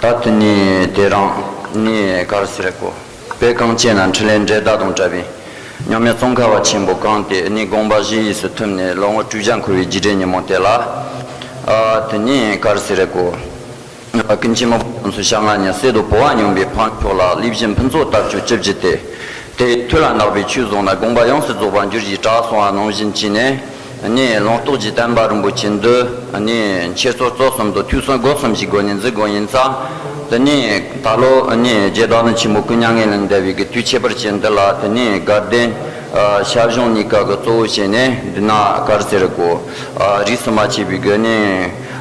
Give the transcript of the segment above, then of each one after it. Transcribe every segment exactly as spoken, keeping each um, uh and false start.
ད་དེ་ནས་དེ་རིང་ནས་ག་རེ་ཟེར་གོ། དཔལ་གངས་ཅན་ན་འཕྲིན་ལས་འབྲེལ་ཟླ་དང་བྲལ་བའི་མཉམ་མེད་ཙོང་ཁ་པ་ཆེན་པོ་གང་དེ་ནས་དགོངས་པ་བཞི་ཡིས་སུ་ཐིམ་ནས་ལོ་ངོ་དྲུག་བརྒྱ་འཁོར་བའི་རྒྱུད་གྲོལ་ཉིན་མོ་དེ་ལ། ཨ་དེ་ནས་ག་རེ་ཟེར་གོ། ཀུན་མཁྱེན་མི་ཕམ་ཚོ་ཞལ་སྔ་ནས་གསེར་དང་བོད་པ་སྙོམས་པའི་འཕགས་མཆོག་ལ་ལེགས་བྱིན་ཕུན་ཚོགས་ལྟར་སྤྱོད་ཅི་བགྱིས་ཏེ། དེ་ཡི་མཐུ་ལ་བརྣག་པའི་ཆོས་བཟུང་ན་དགོངས་པ་ཡོངས་སུ་རྫོགས་པར་འགྱུར་ཞེས་གྲགས་སོང་བ་ནང་བཞིན་བྱས་ནས། ནས་ལུང་རྟོགས་ཀྱི་བསྟན་པ་རིན་པོ་ཆེ་འདི་ནས་འཆད་རྩོད་རྩོད་གསུམ་དང་ཐོས་བསམ་སྒོམ་གསུམ་གྱི་སྒོ་ནས་འཛིན་དགོས་ཡིན་ཙང་། དེ་ནས་ད་ལོ་ནས་རྗེ་བདག་ཉིད་ཆེན་པོ་སྐུ་མྱ་ངན་ལས་འདས་པའི་གི་དུས་ཁྱད་པར་ཅན་འདི་ལ་དེ་ནས་དགའ་ལྡན་ཞལ་གཞུང་གཉིས་ཀ་གི་གཙོ་བོ་བྱས་ནས་འདི་ན་ག་རེ་ཟེར་གོ། རིས་སུ་མ་ཆད་པའི་སྒོ་ནས་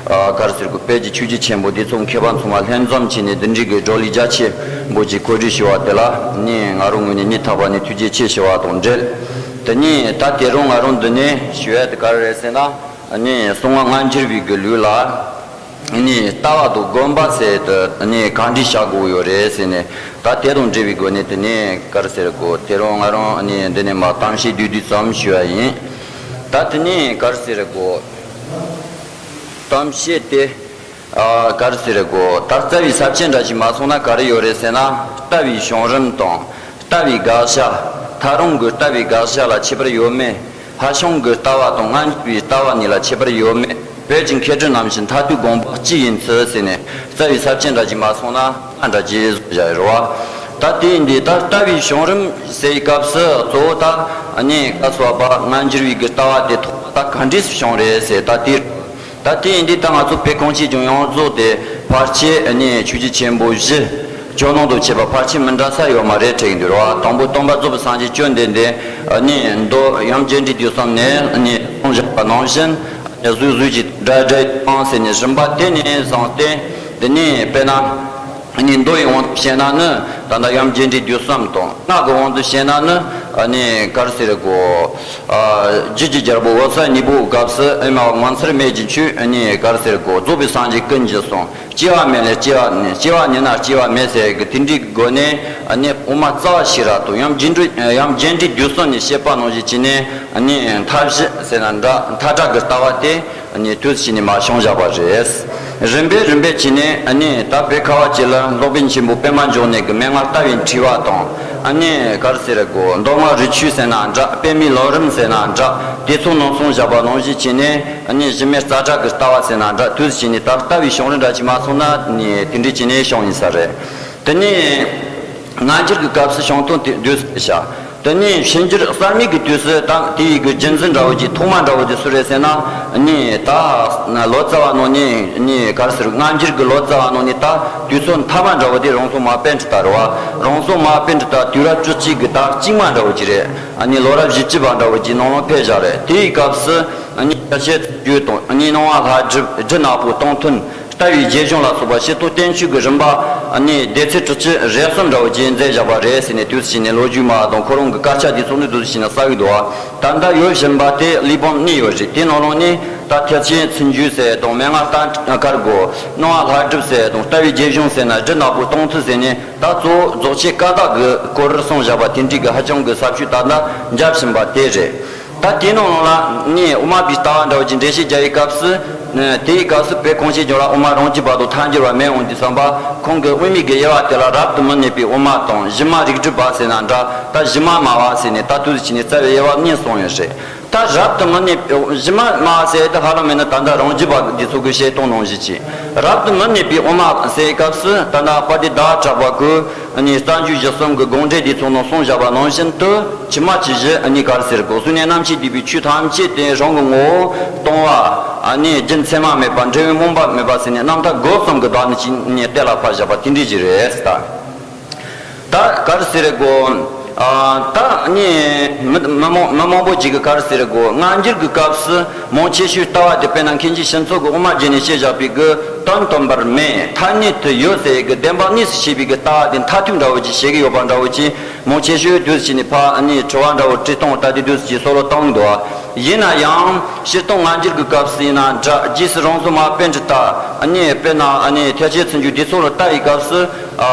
ག་རེ་ཟེར་གོ། དཔལ་གྱི་ཆོས་བརྒྱུད་ཆེན་པོ་དེ་ཚོ་མཁས་པ་ཚང་མ་ལྷན་འཛོམས་བྱས་ནས་འདི་འདྲའི་གི་བགྲོ་གླེང་རྒྱ་ཆེན་པོ་ཅིག་གོ་སྒྲིག་ཞུ་བ་དེ་ལ་ནས་ང་རང་ངོས་ནས་སྙིང་ཐག་པ་ནས་ཐུགས་རྗེ་ཆེ་ཞུ་བ་དང་འབྲེལ། དེ་ནས་ད་དེ་རིང་ང་རང་འདི་ནས་ཞུ་ཡ་དེ་ག་རེ་རེད་ཟེར་ན། ནས་གསང་སྔགས་སྔ་འགྱུར་བའི་གི་ལུགས་ལ་ནས་ལྟ་བ་དང་སྒོམ་པ་ཟེར་དུ་ནས་གང་འདྲ་བྱ་དགོས་ཡོད་རེད་ཟེར་ནས། ད་དེ་དང་འབྲེལ་བའི་སྒོ་ནས་དེ་ནས་ག་རེ་ཟེར་གོ། དེ་རིང་ང་རང་ནས་འདི་ནས་མ་གཏམ་བཤད་བསྡུས་བསྡུས་ཙམ་ཞུ་ཡ་ཡིན། ད་དེ་ནས་ག་རེ་ཟེར་གོ། གཏམ་བཤད་དེ། ཨ་ག་རེ་ཟེར་གོ། ད་རྩ་བའི་ས་བཅད་འདྲ་ཞིག་མ་སོང་ན་ག་རེ་ཡོད་རེད་ཟེར་ན། ལྟ་བའི་བྱུང་རིམ་དང་། ལྟ་བའི་དགག་བྱ། ཐག་རིང་གི་ལྟ་བའི་དགག་བྱ་ལ་ཁྱད་པར་ཡོད་མེད། ལྷག་བྱུང་གི་ལྟ་བ་དང་སྔ་འགྱུར་བའི་ལྟ་བ་གཉིས་ལ་ཁྱད་པར་ཡོད་མེད། བོད་ཀྱི་མཁས་གྲུབ་རྣམས་ཀྱི་མཐར་ཐུག་དགོངས་པ་གཅིག་ཡིན་ཚུལ་ཟེར་ནས་རྩ་བའི་ས་བཅད་འདྲ་ཞིག་མ་སོང་ན་ལྟ་བ་འདྲ་ཞིག་བཟོ་བཞག་ཡོད་རེད་བ། ད་དེ་ཡིན་དུས་ད་ལྟ་བའི་བྱུང་རིམ་ཟེར་བའི་སྐབས་སུ་གཙོ་བོ་ད་ནས་ག་རེ་ཟེར་བ། སྔ་འགྱུར་བའི་གི་ལྟ་བ་དེ་ཐོག་མ་ད་ག་འདྲས་བྱུང་རེད་ཟེར། ད་དེ། ད་དེ་ཡིན་དུས་ད་ང་ཚོ་བོད་གངས་ཅན་ལྗོངས་ཡོངས་རྫོགས་དེ་ཕལ་ཆེར་ནས་ཆོས་བརྒྱུད་ཆེན་པོ་བཞི། ཇོ་ནང་དུ་བྱས་པ་ཕལ་ཆེར་མི་འདྲ་ས་ཡོད་མ་རེད་དྲན་གྱི་འདུག་ར་བ། དང་པོ་སྟོན་པ་རྫོགས་པའི་སངས་རྒྱས་བཅོམ་ལྡན་འདས་ནས་མདོ་ཡུམ་རྒྱས་འབྲིང་བསྡུས་གསུམ་ནས་ནས་གསུངས་བཞག་པ་ནང་བཞིན། གཟུགས་གཟུགས་ཀྱི་སྒྲ་སྒྲ་ཡི་སྟངས་ཟེར་ནས་རིམ་པ་དེ་ནས་བཟུང་སྟེ། འདི་ནས་དཔེར་ན། ནས་མདོ་ཡི་དབང་དུ་བྱས་ན་ནི་ད་ལྟ་ཡུམ་རྒྱས་འབྲིང་བསྡུས་གསུམ་དང་། སྔགས་ཀྱི་དབང་དུ་བྱས་ན་ནི་ནས་ག་རེ་ཟེར་གོ། རྒྱུད་ཀྱི་རྒྱལ་པོ་འོད་གསལ་སྙིང་པོའི་སྐབས་སུ་ཨེ་མ་ངོ་མཚར་རྨད་ཀྱི་ཆོས་ནས་ག་རེ་ཟེར་གོ། རྫོགས་པའི་སངས་རྒྱས་ཀུན་གྱི་གསུང་། སྐྱེ་བ་མེད་ལས་སྐྱེ་བ་ནས། སྐྱེ་བ་ཉིད་ནས་སྐྱེ་བ་མེད་ཟེར་གི་དེ་འདྲའི་སྒོ་ནས་ནས་དབུ་མ་རྩ་བ་ཤེས་རབ་དང་ཡུམ་རྒྱས་འབྲིང་ཡུམ་རྒྱས་འབྲིང་བསྡུས་གསུམ་ནས་བཤད་པ་ནང་བཞིན་བྱས་ནས་ནས་མཐའ་བཞི་ཟེར་ན་འདྲ། མཐའ་དག་གི་ལྟ་བ་དེ་ནས་དུས་སུ་བྱས་ནས་མར་བྱུང་བཞག་པ་རེད། རིམ་པས་རིམ་པས་བྱས་ནས་ནས་ད་བོད་ཁ་བ་ཅིག་ལ་སློབ་དཔོན་ཆེན་པོ་པདྨ་འབྱུང་གནས་ཀྱི་མན་ངག་ལྟ་བའི་འཁྲིད་པ་དང་། ནས་ག་རེ་ཟེར་གོ། མདོ་སྔགས་རིགས་ཆོས་ཟེར་ན་འདྲ། པདྨའི་ལམ་རིམ་ཟེར་ན་འདྲ། དེ་ཚོ་ནང་གསུངས་བཞག་པ་ནང་བཞིན་བྱས་ནས་ནས་གཞི་མེད་རྩ་དྲག་གི་ལྟ་བ་ཟེར་ན་འདྲ། དུས་སུ་བྱས་ནས་ད་ལྟ་བའི་བྱུང་རིམ་འདྲ་ཅིག་མ་སོང་ན་ནས་དེ་འདྲས་བྱས་ནས་བྱུང་ཡིན་ས་རེད། དེ་ནས་སྔ་འགྱུར་གྱི་སྐབས་སུ་བྱུང་སྟངས་དེ་འདུག་ཟེར་བྱ། དེ་ནས་ཕྱི་འགྱུར་གསར་མའི་གི་དུས་སུ་ད་དེ་ཡི་གི་རྒྱུན་འཛིན་འདྲ་བོ་ཅིག་ཐོག་མ་འདྲ་བོ་ཅིག་སུ་རེད་ཟེར་ན། ནས་ད་ལོ་ཙཱ་བ་ནང་ནས་ནས་ག་རེ་ཟེར། སྔ་འགྱུར་གྱི་ལོ་ཙཱ་བ་ནང་ནས་ད་དུས་ཚོད་མཐའ་མ་འདྲ་བོ་དེ་རང་སྲོང་མ་པཎྜི་ཏ་རེད་བ། རང་སྲོང་མ་པཎྜི་ཏ་དུས་རབས་བཅུ་གཅིག་གི་ད་གཅིག་མ་འདྲ་བོ་ཅིག་རེད། ཨ་ནི་ལོ་རབས་བཞི་བཅུ་པ་འདྲ་བོ་ཅིག་ནང་ལ་ཕེབས་བཞག་རེད། དེ་ཡི་སྐབས་སུ་ཨ་ནི་ཤེར་ཕྱིན་རྒྱུད་དང་། ཨ་ནི་སྣང་བ་ལྷ་སྒྲུབ། སྒྲུབ་ནག་པོ་སྟོང་ཐུན། ལྟ་བའི་རྗེས་བྱུང་ལ་སོགས་པ་བཤད་སྟངས་བསྟན་བཅོས་ཀྱི་རིམ་པ་ཨ་ནི་སྡེ་ཚན་དྲུག་ཅུ་རེ་གསུམ་འདྲ་བོ་ཅིག་མཛད་བཞག་པ་རེད་ཟེར་ནས་དུས་སུ་བྱས་ནས་ལོ་རྒྱུས་མ་དང་ཁོ་རང་གི་དཀར་ཆག་འདི་ཚོ་ནི་དུས་སུ་བྱས་ནས་བསགས་ཀྱི་འདུག་བ། ད་ལྟ་ཡོད་བཞིན་པ་དེ་གླེགས་བམ་གཉིས་ཡོད་རེད། དེ་ནང་ལོགས་ནས་ད་ཐེག་ཆེན་ཚུལ་འགྱུར་ཟེར་དང་། མན་ངག་ལྟ་མཁར་སྒོ། སྣང་བ་ལྷ་སྒྲུབ་ཟེར་དང་། ལྟ་བའི་རྗེས་བྱུང་ཟེར་ན་སྒྲུབ་ནག་པོ་སྟོང་ཐུན་ཟེར་ནས། ད་གཙོ་བོ་རྫོགས་ཆེན་བཀའ་རྟགས་ཀྱི་སྐོར་གསུངས་བཞག་པ་དེ་འདྲའི་གི་ཧ་ཅང་གི་ཟབ་ཆོས་ད་ལྟ་འཇའ་ཕྱིན་པ་དེ་རེད། ད་དེའི་ནང་ལོགས་ལ་ནི་དབུ་མ་པའི་ལྟ་བ་འདྲ་བོ་ཅིག་འགྲེལ་བཤད་རྒྱག་པའི་སྐབས་སུ། དེའི་སྐབས་སུ་བོད་གངས་ཅན་ལྗོངས་ལ་དབུ་མ་རང་རྒྱུད་པ་དང་ཐལ་འགྱུར་བ་མེད་འོང་དུས་ཙམ་པ། ཁོང་གི་དབུ་མའི་གི་དབྱེ་བ་དེ་ལ་རབ་ཏུ་མི་གནས་པའི་དབུ་མ་དང་། གཞི་མ་རིགས་གྲོལ་བ་ཟེར་ན་འདྲ། ད་གཞི་མ་སྨྲ་བ་ཟེར་ནས་ད་དུས་སུ་བྱས་ནས་རྩ་བའི་དབྱེ་བ་གཉིས་གསུངས་ཡོད་རེད། ད་རབ་ཏུ་མི་གནས་པའི་གཞི་མ་སྨྲ་བ་ཟེར་དེ་ཧ་ལམ་མིན་ན་ད་ལྟ་རང་རྒྱུད་པ་འདི་ཚོ་གི་བཤད་སྟངས་ནང་བཞིན་གྱི། རབ་ཏུ་མི་གནས་པའི་དབུ་མ་ཟེར་སྐབས་སུ་ད་ལྟ་དཔལ་ལྡན་ཟླ་བ་གྲགས་པ་གི་ནི་རྩ་འཇུག་གཞི་གསུམ་གྱི་དགོངས་འགྲེལ་འདི་ཚོ་ནང་གསུངས་བཞག་པ་ནང་བཞིན་དུ། ཕྱི་མ་ཅི་བཞི་ནི་ག་རེ་ཟེར་གོ། གསུམ་ནས་རྣམ་མཁྱེན་བསྡུས་པའི་ཆོས་ཐམས་ཅད་དེ་རང་གི་ངོ་བོ་སྟོང་པ། ཨ་ནི་རྒྱུ་མཚན་མ་མེད་པ། འབྲས་བུ་སྨོན་པ་མེད་པ་ཟེར་ནས་རྣམ་ཐར་སྒོ་གསུམ་གྱི་བདག་ཉིད་ཅིག་ནས་གཏན་ལ་ཕབ་བཞག་པ་དེ་འདྲ་ཅིག་རེད་ད། ད་ག་རེ་ཟེར་གོ། ཨ་ད་ནི་མི་མི་མང་མི་མང་པོ་ཅིག་གིས་ག་རེ་ཟེར་གོ། སྔ་འགྱུར་གྱི་སྐབས་སུ་མང་ཆེ་ཤོས་ལྟ་བ་དེ་དཔེར་ན་མཁན་ཆེན་ཕྱག་མཚན་གྱིས་དབུ་མ་བརྒྱུད་ནས་བཤད་བཞག་པའི་གི་དོན་སྟོན་པར་མེད། ཐ་སྙད་དུ་ཡོད་ཟེར་གི་བདེན་པ་གནས་སུ་བྱས་པའི་གི་ལྟ་བ་དེ་མཐར་ཐུག་འདྲ་བོ་ཅིག་བྱེད་ཀྱི་ཡོད་པ་འདྲ་བོ་ཅིག་མང་ཆེ་ཤོས་དུས་སུ་བྱས་ནས་ཕ་ནི་དྲི་བ་འདྲ་བོ་དྲིས་སྟངས་ལྟ་དུས་དུས་སུ་ཅིག་བཟོ་བློ་བཏང་འདུག་ཡིན་ན་ཡང་སྤྱིར་བཏང་སྔ་འགྱུར་གྱི་སྐབས་སུ་ཡིན་ན་འདྲ། རྗེས་སུ་རང་སྲོང་མ་པཎྜི་ཏ་ནི་དཔེར་ན་ཨ་ནི་ཐེག་ཆེན་ཚུལ་འགྱུར་འདི་ཚོ་ལ་ལྟ་བའི་སྐབས་སུ། ཨ་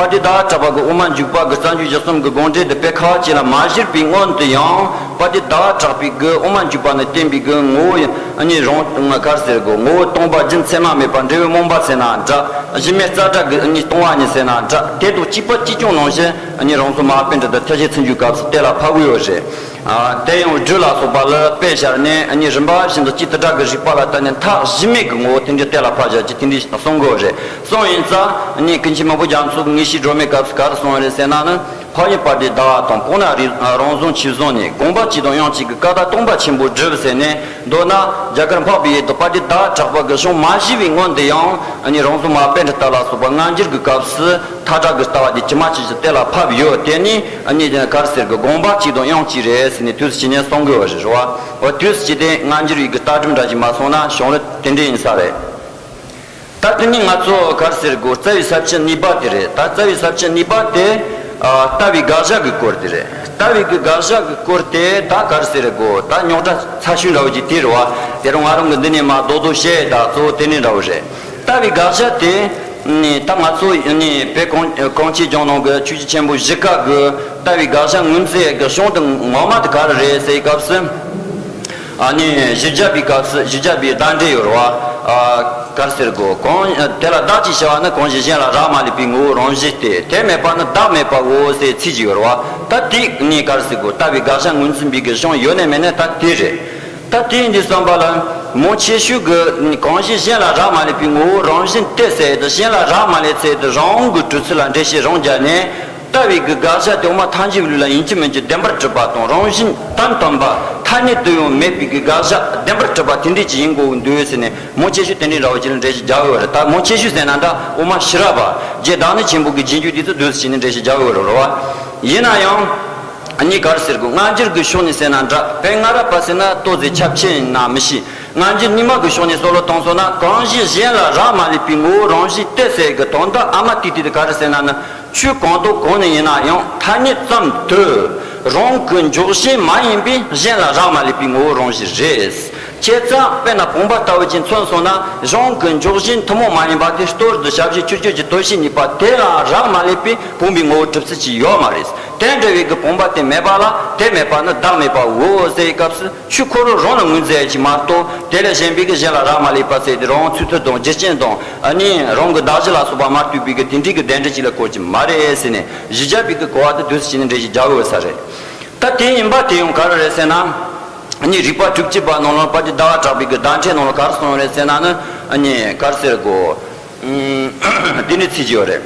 དཔལ་ལྡན་ཟླ་བ་གྲགས་པ་གི་དབུ་མ་འཇུག་པ་གི་རྩ་འཇུག་གཞི་གསུམ་གྱི་དགོངས་འགྲེལ་འདི་དཔེ་ཁ་བ་ཅན་ལ་མ་བཞུགས་པའི་སྔོན་དུ་ཡང་། པ་དེ་ཟླ་བ་གྲགས་པའི་གི་དབུ་མ་འཇུག་པ་ནས་བསྟན་པའི་གི་ངོ་བོ་ཡིན། ཨ་ནི་རང་ག་རེ་ཟེར་གོ། ངོ་བོ་སྟོང་པ་རྒྱུ་མཚན་མ་མེད་པ་འབྲས་བུ་སྨོན་པ་ཟེར་ན་འདྲ། གཞི་མེད་རྩ་བྲལ་གི་ཨ་ནི་སྟོང་པ་ཉིད་ཟེར་ན་འདྲ། དེ་དང་གཅིག་པ་གཅིག་རྐྱང་ནང་བཞིན་ཨ་ནི་རང་གཟུགས་མ་དཔེ་འདྲ་དང་ཐེག་ཆེན་ཚིག་འཇུག་སྐབས་སུ་གཏན་ལ་ཕབ་གི་ཡོད་རེད། ཨ་དེ་ཡང་སྦྲུལ་ལ་སོགས་པ་ལ་དཔེ་བཞག་ནས་ཨ་ནི་རིམ་པ་བཞིན་དུ་སྤྱི་དང་སྒྲ་གི་རིགས་པ་ལ་བརྟེན་ནས་མཐའ་གཞི་མེད་ཀྱི་ངོ་བོ་དེ་འདྲའི་གཏན་ལ་ཕབ་བཞག་རྒྱུ་དེ་འདྲའི་གསུང་གི་ཡོད་རེད། གསུངས་ཡིན་ཙང་ཨ་ནི་ཀུན་མཁྱེན་མི་བོ་རྒྱ་མཚོ་གི་ངེས་ཤེས་སྒྲོན་མེ་སྐབས་སུ་ག་རེ་གསུངས་ཡོད་རེད་ཟེར་ན་ནི། འཕགས་ཡུལ་དཔལ་ལྡན་ཟླ་བ་དང་། སྤོང་ན་རི་རང་བཟུང་ཆོས་བཟུང་ནས། དགོངས་པ་གཅིག་དང་དབྱངས་གཅིག་གིས། ཀ་དག་སྟོང་པ་ཆེན་པོར་བསྒྲུབས་ཟེར་ནས། མདོར་ན་རྒྱ་གར་འཕགས་པའི་ཡུལ་དུ་དཔལ་ལྡན་ཟླ་བ་གྲགས་པ་གི་གཞུང་མ་ཞུས་པའི་སྔོན་དུ་ཡང་ཨ་ནི་རང་གཟུགས་མ་པཎྜི་ཏ་ལ་སོགས་པ་སྔ་འགྱུར་གྱི་སྐབས་སུ་ཐལ་དྲགས་ཀྱི་ལྟ་བ་དེ་ཇི་མ་ཇི་བཞིན་གཏན་ལ་ཕབ་ཡོད། དེ་ནི་ཨ་ནི་ག་རེ་ཟེར་གི། དགོངས་པ་གཅིག་དང་དབྱངས་གཅིག་རེད་ཟེར་ནས་དུས་སུ་ཇི་སྙེད་གསུང་གི་ཡོད་རེད། རེད་བ། འོ་དུས་སུ་ཇི་སྟེ་སྔ་འགྱུར་བའི་གི་ལྟ་གྲུབ་འདྲ་ཞིག་མ་སོང་ན་བྱུང་རབས་དེ་འདྲ་ཡིན་ས་རེད། ད་དེ་ནི་ང་ཚོ་ག་རེ་ཟེར་དགོས། རྩ་བའི་ས་བཅད་གཉིས་པ་དེ་རེད། ད་རྩ་བའི་ས་བཅད་གཉིས་པ་དེ་ཨ་ལྟ་བའི་དགག་བྱ་གི་སྐོར་དེ་རེད། ལྟ་བའི་གི་དགག་བྱ་གི་སྐོར་དེ་ད་ག་རེ་ཟེར་དགོས། ད་རྙོག་དྲ་ཚ་ཤོས་འདྲ་བོ་ཅིག་དེ་རེད་བ། དེ་རུ་ང་རང་གི་འདི་ནས་མ་རྡོག་རྡོག་བཤད་ད་གཙོ་བོ་དེ་ནས་འདྲ་བོ་རེད། ལྟ་བའི་དགག་བྱ་དེ་ནི་ད་ང་ཚོ་ནི་བོད་གངས་གངས་ཅན་ལྗོངས་ནང་གི་ཆོས་བརྒྱུད་ཆེན་པོ་བཞི་ཀ་གི་ལྟ་བའི་དགག་བྱ་ངོས་འཛིན་གི་གཞུང་དེ་ངོ་མ་དེ་ག་རེ་རེད་ཟེར་བའི་སྐབས་སུ། ཨ་ནི་བཞི་བརྒྱ་པའི་སྐབས་སུ་བཞི་བརྒྱ་པའི་བརྡ་འགྲེལ་ཡོད་རེད་བ། ཨ་ག་རེ་ཟེར་དགོས། གང་དེ་ལ་བདག་ཅེས་བྱ་བ་ནི་གང་ཞིག་གཞན་ལ་རག་མ་ལུས་པའི་ངོ་བོ་རང་བཞིན་ཏེ། དེ་མེད་པ་ནི་བདག་མེད་པའོ་ཟེར་ཚིག་ཅིག་ཡོད་རེད་བ། ད་དེ་ནི་ག་རེ་ཟེར་དགོས། ལྟ་བའི་དགག་བྱ་ངོས་འཛིན་པའི་གི་གཞུང་ཡོད་ནའི་མེད་ནའི་ད་དེ་རེད། ད་དེ་ཡིན་དུས་ཙམ་པ་ལ་མང་ཆེ་ཤོས་ཀྱིས་གང་ཞིག་གཞན་ལ་རག་མ་ལུས་པའི་ངོ་བོ་རང་བཞིན་ཏེ་ཟེར་དེ། གཞན་ལ་རག་མ་ལུས་ཚེ་དེ་རང་གི་གྲུབ་ཚུལ་ལ་འགྲེལ་བཤད་རང་རྒྱག་ནས། ལྟ་བའི་གི་དགག་བྱ་དེ་འོ་མ་ཐལ་འགྱུར་ལུགས་ལ་ཡིན་གཅིག་མིན་གཅིག་བདེན་པར་གྲུབ་པ་དང་། རང་བཞིན་དོན་དམ་པ་ཐ་སྙད་དུ་ཡང་མེད་པའི་གི་དགག་བྱ་བདེན་པར་གྲུབ་པ་དེ་འདྲས་ཅིག་ཡིན་དགོས་འདུག་ཟེར་ནས་མང་ཆེ་ཤོས་དེ་འདྲའི་འདྲ་བོ་ཅིག་ལ་འགྲེལ་བཤད་རྒྱག་ཡོད་རེད། ད་མང་ཆེ་ཤོས་ཟེར་ན་ད་འོ་མ་ཕྱི་རབས་པ་རྗེ་བདག་ཉིད་ཆེན་པོ་གི་རྗེས་འཇུག་དེ་ཚོ་འདུག་ཟེར་ནས་འགྲེལ་བཤད་རྒྱག་ཡོད་རེད་བ། ཡིན་ན་ཡང་། ཨ་ནི་ག་རེ་ཟེར་དགོས། སྔ་འགྱུར་གྱི་ཕྱོགས་ནས་ཟེར་ན་འདྲ། བོད་སྔ་རབས་པ་ཟེར་ན་ཏོག་ཙམ་ཁྱབ་ཆེ་ཡིན་ན་མི་ཤེས། སྔ་འགྱུར་རྙིང་མ་གི་ཕྱོགས་ནས་བསམ་བློ་བཏང་སོང་ན། གང་ཞིག་གཞན་ལ་རག་མ་ལུས་པའི་ངོ་བོ་རང་བཞིན་ཏེ་ཟེར་གི་དོན་དག་ཨ་མ་ཏིག་ཏིག་དེ་ག་རེ་ཟེར་ན་ནི། ཆོས་གང་དང་གང་ནས་ཡིན་ན་ཡང་ཐ་སྙད་ཙམ་དུ་རང་གི་འཇོག་བཞིན་མ་ཡིན་པའི་གཞན་ལ་རག་མ་ལུས་པའི་ངོ་བོ་རང་བཞིན་རེད། བྱས་ཙང་དཔེར་ན་བུམ་པ་ལྟ་བུ་ཅིག་མཚོན་སོང་ན། གཞན་གྱི་འཇོག་བཞིན་ཐུན་མོང་མ་ཡིན་པ་དེ་སྟོར་དུ་བྱ་བྱེད་ཆོས་ཅན་གྱི་དོན་བྱེད་གཉིས་པ་དེ་ལ་རག་མ་ལུས་པའི་བུམ་པའི་ངོ་བོ་གྲུབ་ཚུལ་ཅིག་ཡོད་མ་རེད། དེ་འདྲ་བའི་གི་བུམ་པ་དེ་མེད་པ་ལ་དེ་མེད་པ་ནི་བདག་མེད་པའོ་ཟེར་བའི་སྐབས་སུ་ཆོས་ཁོ་རང་རང་ལ་ངོས་འཛིན་ཡ་ཅིག་མ་གཏོགས། དེ་ལས་གཞན་པའི་གི་གཞན་ལ་རག་མ་ལུས་པ་ཟེར་དེ་རང་ཚུལ་མཐུན་དང་རྒྱུ་རྐྱེན་དང་ཨ་ནི་རང་གི་གདགས་གཞི་ལ་སོགས་པ་མ་ལྟོས་པའི་གི་དེ་འདྲའི་གི་བདེན་འབྲེལ་ཅིག་ལ་གོ་གི་མ་རེད་ཟེར་ནས་བཞི་བརྒྱ་པའི་གི་གོ་བ་དེ་དུས་སུ་བྱས་ནས་འགྲེལ་བཤད་རྒྱག་དགོས་ས་རེད། ད་དེ་ཡིན་པ་དེ་ཡང་ག་རེ་རེད་ཟེར་ན། ཨ་ནི་རིགས་པ་དྲུག་ཅུ་པ་ནང་ལ་དཔལ་ལྡན་ཟླ་བ་གྲགས་པའི་གི་བརྡ་འགྲེལ་ནང་ལ་ག་རེ་གསུངས་རེད་ཟེར་ན་ནི། ཨ་ནི་ག་རེ་ཟེར་དགོས། ཨུམ། འདི་ནི་ཚིག་ཅིག་ཡོད་རེད།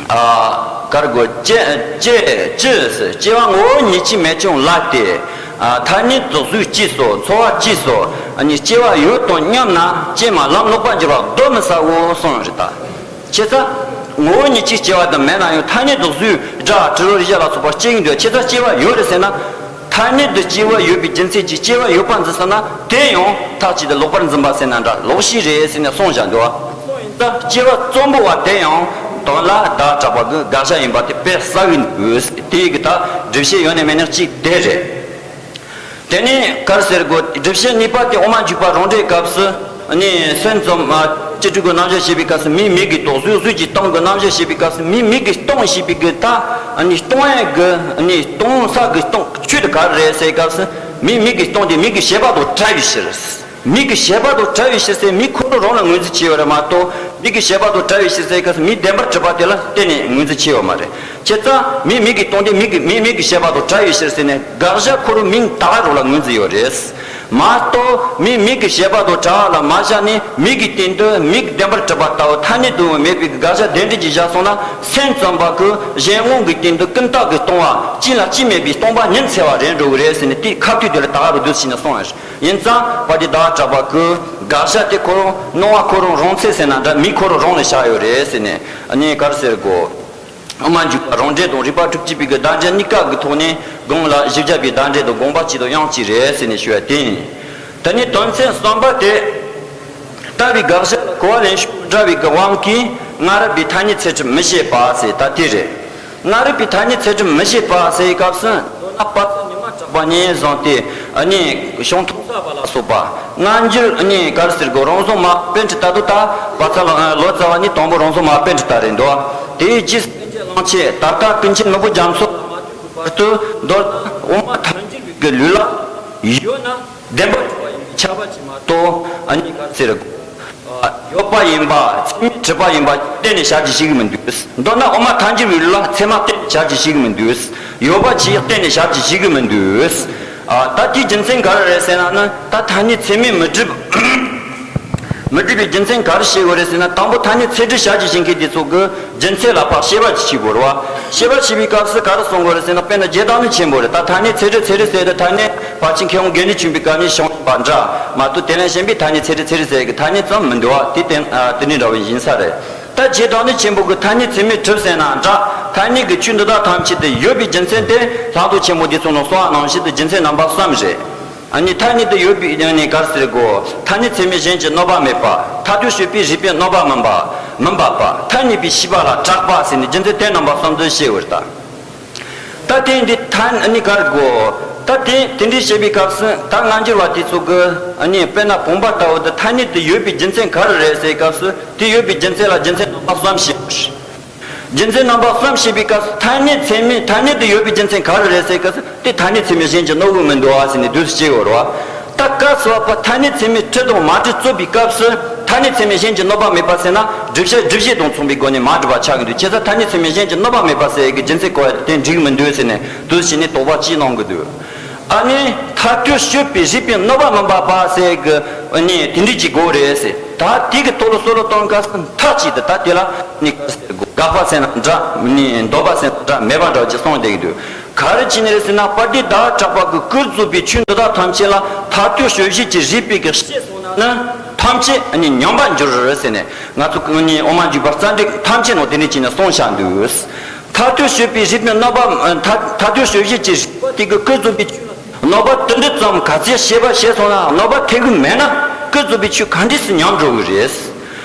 ཨ། ག་རེ་དགོས། སྐྱེ་སྐྱེ་སྐྱེ་སྐྱེ་བ་ངོ་བོ་ཉིད་ཀྱིས་མེད་ཀྱང་ལ་སྟེ། ཨ། ཐ་སྙད་དུ་གཟུགས་སྐྱེས་སོ། ཚོར་བ་སྐྱེས་སོ། ཨ་ནི་སྐྱེ་བ་ཡོད་དོ་སྙམ་ན་ཀྱེ་མ་ལམ་ལོག་པར་འགྱུར་བ་གདོན་མི་ཟའོ་གསུངས་ཡོད་རེད་ད། བྱས་ཙང་ངོ་བོ་ཉིད་ཀྱིས་སྐྱེ་བ་དེ་མེད་ན་ཡང་ཐ་སྙད་དུ་གཟུགས་སྒྲ་དྲི་རོ་རེག་བྱ་ལ་སོགས་པ་སྐྱེ་གི་འདུག་བྱས་ཙང་སྐྱེ་བ་ཡོད་རེད་ཟེར་ན། ཐ་སྙད་དུ་སྐྱེ་བ་ཡོད་པའི་རྒྱུ་མཚན་གྱིས་སྐྱེ་བ་ཡོད་པར་འཛིན་ཟེར་ན་དེ་ཡང་ཐག་ཆོད་དེ་ལོག་པར་འཛིན་པ་ཟེར་ན་འདྲ། ལོག་ཤེས་རེད་ཟེར་ནས་གསུངས་བཞག་འདུག་བ། ད་སྐྱེ་བ་གཙོ་བོ་བ་དེ་ཡང་དོན་ལ་བརྡ་དྲག་པ་གི་དགག་བྱ་ཡིན་པ་དེ་དཔེ་གསལ་གི་འདུག་དེ་ཡི་གི་ད་སྒྲུབ་བྱེད་ཡོད་ནས་མེད་ནས་གཅིག་དེ་རེད། དེ་ནས་ག་རེ་ཟེར་དགོས། སྒྲུབ་བྱེད་གཉིས་པ་དེ་དབུ་མ་འཇུག་པ་རང་འགྲེལ་སྐབས་སུ་ནི་སེམས་ཙམ་ཨ་བཅུ་དྲུག་གི་རྣམ་གཞག་བཤད་པའི་སྐབས་སུ་མིག་མིག་གིས་རྟོགས། གཟུགས་གཟུགས་ཀྱིས་སྟོང་གི་རྣམ་གཞག་བཤད་པའི་སྐབས་སུ་མིག་མིག་གིས་སྟོང་ཞེས་པའི་གི་ད་ནི་སྟོང་ཡས་གི་ནི་སྟོང་ས་གི་སྟོང་ཆོས་དེ་ག་རེ་རེད་ཟེར་སྐབས་སུ་མིག་མིག་གིས་སྟོང་དེ་མིག་གི་བྱེད་པ་དང་བྲལ་བའི་ཕྱིར། མིག་གི་བྱེད་པ་དང་བྲལ་བའི་ཕྱིར་ཟེར་མིག་ཁོ་རང་རང་ལ་ངོས་འཛིན་བྱས་ཡོད་རེད་མ་གཏོགས། མིག་གི་བྱེད་པ་དང་བྲལ་བའི་ཕྱིར་ཟེར་སྐབས་སུ་མིག་བདེན་པར་གྲུབ་པ་དེ་ལ་བརྟེན་ནས་ངོས་འཛིན་བྱས་ཡོད་མ་རེད། བྱས་ཙང་མིག་མིག་གིས་སྟོང་དེ་མིག་གི་མིག་མིག་གི་བྱེད་པ་དང་བྲལ་བའི་ཕྱིར་ཟེར་ནས་དགག་བྱ་ཁོ་རང་མིང་དག་རོ་ལ་ངོས་འཛིན་ཡོད་རེད། མ་གཏོགས་མིག་མིག་གི་བྱེད་པ་དང་བྲལ་བ་ལ་མ་བཞག་ནས་མིག་གི་སྟེང་དུ་མིག་བདེན་པར་གྲུབ་པ་ལྟ་བུ་ཐ་སྙད་དུ་མེད་པའི་དགག་བྱ་དེ་འདྲ་ཅིག་བཞག་སོང་ན་སེམས་ཙམ་པ་གིས་གཞན་དབང་གི་སྟེང་དུ་ཀུན་བརྟགས་ཀྱི་སྟོང་པ་གཅིག་ལ་གཅིག་མེད་པའི་སྟོང་པ་ཉིད་འཚོལ་བ་རེད་འགྲོ་གི་རེད་ཟེར་ནས་དེའི་ཁ་ཐུག་དེ་ལ་དག་རོ་འདུག་ཟེར་ནས་གསུངས་ཡོད་རེད། ཡིན་ཙང་དཔལ་ལྡན་ཟླ་བ་གྲགས་པ་གི་དགག་བྱ་དེ་ཁོ་རང་སྣང་བ་ཁོ་རང་རང་ཚད་ཟེར་ན་འདྲ། མིག་ཁོ་རང་རང་ལ་བཞག་ཡོད་རེད་ཟེར་ནས་ཨ་ནི་ག་རེ་ཟེར་དགོས། དབུ་མ་འཇུག་པ་རང་འགྲེལ་དང་རིགས་པ་དྲུག་ཅུ་པའི་གི་བརྡ་འགྲེལ་གཉིས་ཀ་གི་ཐོག་ནས་དགོངས་ལ་བཞི་བརྒྱ་པའི་བརྡ་འགྲེལ་དང་དགོངས་པ་གཅིག་དང་དབྱངས་གཅིག་རེད་ཟེར་ནས་ཞུ་བ་དེ་ཡིན། དེ་ནས་དོན་ཚན་གསུམ་པ་དེ། ལྟ་བའི་དགག་བྱ་གོ་བ་ལེན་ཕྱོགས་འདྲ་བའི་གི་དབང་གིས་སྔ་རབས་པའི་ཐ་སྙད་ཚད་གྲུབ་མི་བྱེད་པ་ཟེར་ད་དེ་རེད། སྔ་རབས་པའི་ཐ་སྙད་ཚད་གྲུབ་མི་བྱེད་པ་ཟེར་བའི་སྐབས་སུ་མདོར་ན་དཔལ་ཙཱ་ཉི་མ་གྲགས་པ་ནས་བཟུང་སྟེ་ཨ་ནི་བྱང་ཐོག་ས་པ་ལ་སོགས་པ་སྔ་འགྱུར་ཨ་ནི་ག་རེ་ཟེར་དགོས། རང་གཟུགས་མ་པཎྜི་ཏ་དུ་ད་དཔལ་ཙཱ་ལ་ལོ་ཙཱ་བ་ནི་དང་པོ་རང་གཟུགས་མ་པཎྜི་ཏ་རེད་འདུག་དེའི་རྗེས་སུ་ཀུན་མཁྱེན་གླང་ཆེན། ད་ལྟ་ཀུན་མཁྱེན་ནོར་བུ་རྒྱ་མཚོ་བར་དུ་མདོར་ན་དབུ་མ་ཐལ་འགྱུར་བའི་ གི་ལུས་ལ་ཡོད་ན་བདེན་པར་གྲུབ་པ་ཡིན་པའི་ཁྱབ་པ་ཅིག་མ་གཏོགས། ཨ་ནི་ག་རེ་ཟེར། ཡོད་པ་ཡིན་པ། ཚད་མས་གྲུབ་པ་ཡིན་པ་གཏན་ནས་བྱ་རྒྱུ་ཞིག་མི་འདུག། མདོར་ན་དབུ་མ་ཐལ་འགྱུར་བའི་ལུགས་ལ་ཚད་མ་གཏན་ནས་བྱ་རྒྱུ་ཞིག་མི་འདུག། ཡོད་པ་ཅིག་གཏན་ནས་བྱ་རྒྱུ་ཞིག་མི་འདུག། ཨ། ད་དེའི་རྒྱུ་མཚན་ག་རེ་རེད་ཟེར་ན་ནི། ད་ཐ་སྙད་ཚད་མས་མི་གྲུབ། མི་འགྲིག་པའི་རྒྱུ་མཚན་ག་རེ་བཤད་དགོས་རེད་ཟེར་ན། དང་པོ་ཐ་སྙད་ཚད་གྲུབ་བྱ་རྒྱུ་བྱེད་མཁན་དེ་ཚོ་གི་རྒྱུ་མཚན་ལ་ཕར་དཔྱད་པ་ཅིག་བྱེད་དགོས་རེད་བ། དཔྱད་པ་བྱེད་པའི་སྐབས་སུ་ག་རེ་གསུང་དགོས་རེད་ཟེར་ན། དཔེར་ན་རྗེ་བདག་ཉིད་ཆེན་པོ་རེད། ད་ཐ་སྙད་ཚད་གྲུབ་ཚད་གྲུབ་ཟེར་དེ་ཐ་སྙད་ཕལ་ཆེར་མཁས་དབང་དགེ་འདུན་ཆོས་འཕེལ་སྐབས་ནས་བྱུང་བ་འདྲ་མ་གཏོགས། དེ་ལས་གཞན་པའི་ཐ་སྙད་ཚད་གྲུབ་ཚད་གྲུབ་ཟེར་གི་ཐ་སྙད་ཙམ་མི་འདུག་བ། དེ་དེ་དེ་འདྲ་འདྲ་བོ་ཡིན་ས་རེད། ད་རྗེ་བདག་ཉིད་ཆེན་པོ་གི་ཐ་སྙད་ཚད་མས་གྲུབ་ཟེར་ན་འདྲ། ཐ་སྙད་ཀྱི་ཆོས་འདི་དག་ཐམས་ཅད་དུ་ཡོད་པའི་རྒྱུ་མཚན་དེ་ལྷག་རྡོར་ཆེན་པོ་འདི་ཚོ་ནང་གསུངས་པ་ནང་བཞིན་དུ་རྒྱུ་མཚན་རྣམ་པ་གསུམ་རེད། ཨ་ནི་ཐ་སྙད་དུ་ཡོད་པའི་ནི་ག་རེ་ཟེར་དགོས། ཐ་སྙད་ཚད་མས་གཞན་གྱིས་གནོད་པ་མེད་པ། ཐ་དད་སྤྱོད་པའི་རིགས་པས་གནོད་པ་མིན་པ། མིན་པ་པ། ཐ་སྙད་པའི་ཤེས་པ་ལ་གྲགས་པ་ཟེར་ནས་རྒྱུ་མཚན་དེ་རྣམ་པ་གསུམ་དུ་བཤད་འོས་ད། ད་དེ་འདི་ཐ་ནི་ག་རེ་དགོས། ད་དེ་དེ་འདྲའི་བཤད་པའི་སྐབས་སུ་ད་སྔ་འགྱུར་བ་དེ་ཚོ་གི་ཨ་ནི་དཔེར་ན་བུམ་པ་ལྟ་བུ་དེ་ཐ་སྙད་དུ་ཡོད་པའི་རྒྱུ་མཚན་ག་རེ་རེད་ཟེར་བའི་སྐབས་སུ། དེ་ཡོད་པའི་རྒྱུ་མཚན་ལ་རྒྱུ་མཚན་རྣམ་པ་གསུམ་བཤད་དགོས། རྒྱུ་མཚན་རྣམ་པ་གསུམ་བཤད་པའི་སྐབས་སུ། ཐ་སྙད་ཚད་མས་ཐ་སྙད་དུ་ཡོད་པའི་རྒྱུ་མཚན་ག་རེ་རེད་ཟེར་བའི་སྐབས་སུ། དེ་ཐ་སྙད་ཚད་མས་གཞན་གྱིས་གནོད་གི་མི་འདུག་ཨ་ཟེར་ནས་དུས་སུ་སྐྱེ་བར་བ། ད་སྐབས་སུ་བབ་པ་ཐ་སྙད་ཚད་མས་གྲུབ་དང་མ་གྲུབ་རྩོད་པའི་སྐབས་སུ། ཐ་སྙད་ཚད་མས་གཞན་གྱིས་གནོད་པ་མེད་པ་ཟེར་ན། བསྒྲུབ་བྱ་སྒྲུབ་བྱེད་དང་མཚུངས་པའི་སྒོ་ནས་མ་གྲུབ་པ་ཆགས་ཀྱི་འདུག། བྱས་ཙང་ཐ་སྙད་ཚད་མས་གཞན་གྱིས་གནོད་པ་མེད་པ་ཟེར་གྱི་རྒྱུ་མཚན་བཀོད་ཡ་དེ་འགྲིག་མི་འདུག་ཟེར་ནས་དུས་ཕྱིས་ནས་དོགས་པ་གཅིག་གནང་གི་འདུག། ཨ་ནི་ཐ་དད་སྤྱོད་པའི་རིགས་པས་གནོད་པ་མིན་པ་པ་ཟེར་གྱི་ནི་དེ་འདྲ་ཅིག་དགོས་རེད་ཟེར། ད་དེ་གི་ཐོག་ལ་བསམ་བློ་གཏོང་སྐབས་སུ་མཐའ་གཅིག་ཏུ་ད་དེ་ལ་ནི་ག་རེ་ཟེར་དགོས། དགག་པ་ཟེར་ན་འདྲ། ནི་འདོད་པ་ཟེར་ན་འདྲ། མེད་པ་འདྲ་ཅིག་གསུངས་བསྡད་ཀྱི་འདུག། ག་རེ་བྱས་ནས་རེད་ཟེར་ན། དཔལ་ལྡན་ཟླ་བ་གྲགས་པ་གིས་སྐུར་རྫོགས་པའི་ཆོས་འདི་དག་ཐམས་ཅད་ལ་ཐ་དད་དཔྱོད་བྱེད་ཀྱི་རིགས་པས་ཀྱི་དཔྱད་སོང་ན་ནི། ཐམས་ཅད་ནི་ཉམས་པར་འགྱུར་ཟེར་ནས། ང་ཚོ་གི་ནི་དབུ་མ་འཇུག་པ་རྩ་འགྲེལ་ཐམས་ཅད་ནང་དེ་འདྲ་བྱས་ནས་གསུངས་བཞག་འདུག། ཐ་དད་དཔྱོད་པའི་རིགས་པས་གནོད་པ། ཐ་ཐ་དད་དཔྱོད་བྱེད་ཀྱི་རིགས་པ་དེ་གིས་སྐུར་རྫོགས་པའི་ཆོས་ལ་གནོད་པ་དེ་འདྲ་ཙམ་ག་ཚད་བྱེད་པ་བྱས་སོང་ན། གནོད་པ་ཐེབས་ཀྱི་མེད་ན་སྐུར་རྫོགས་པའི་ཆོས་ག་འདྲས་སུ་ཉམས་འགྲོ་གི་རེད།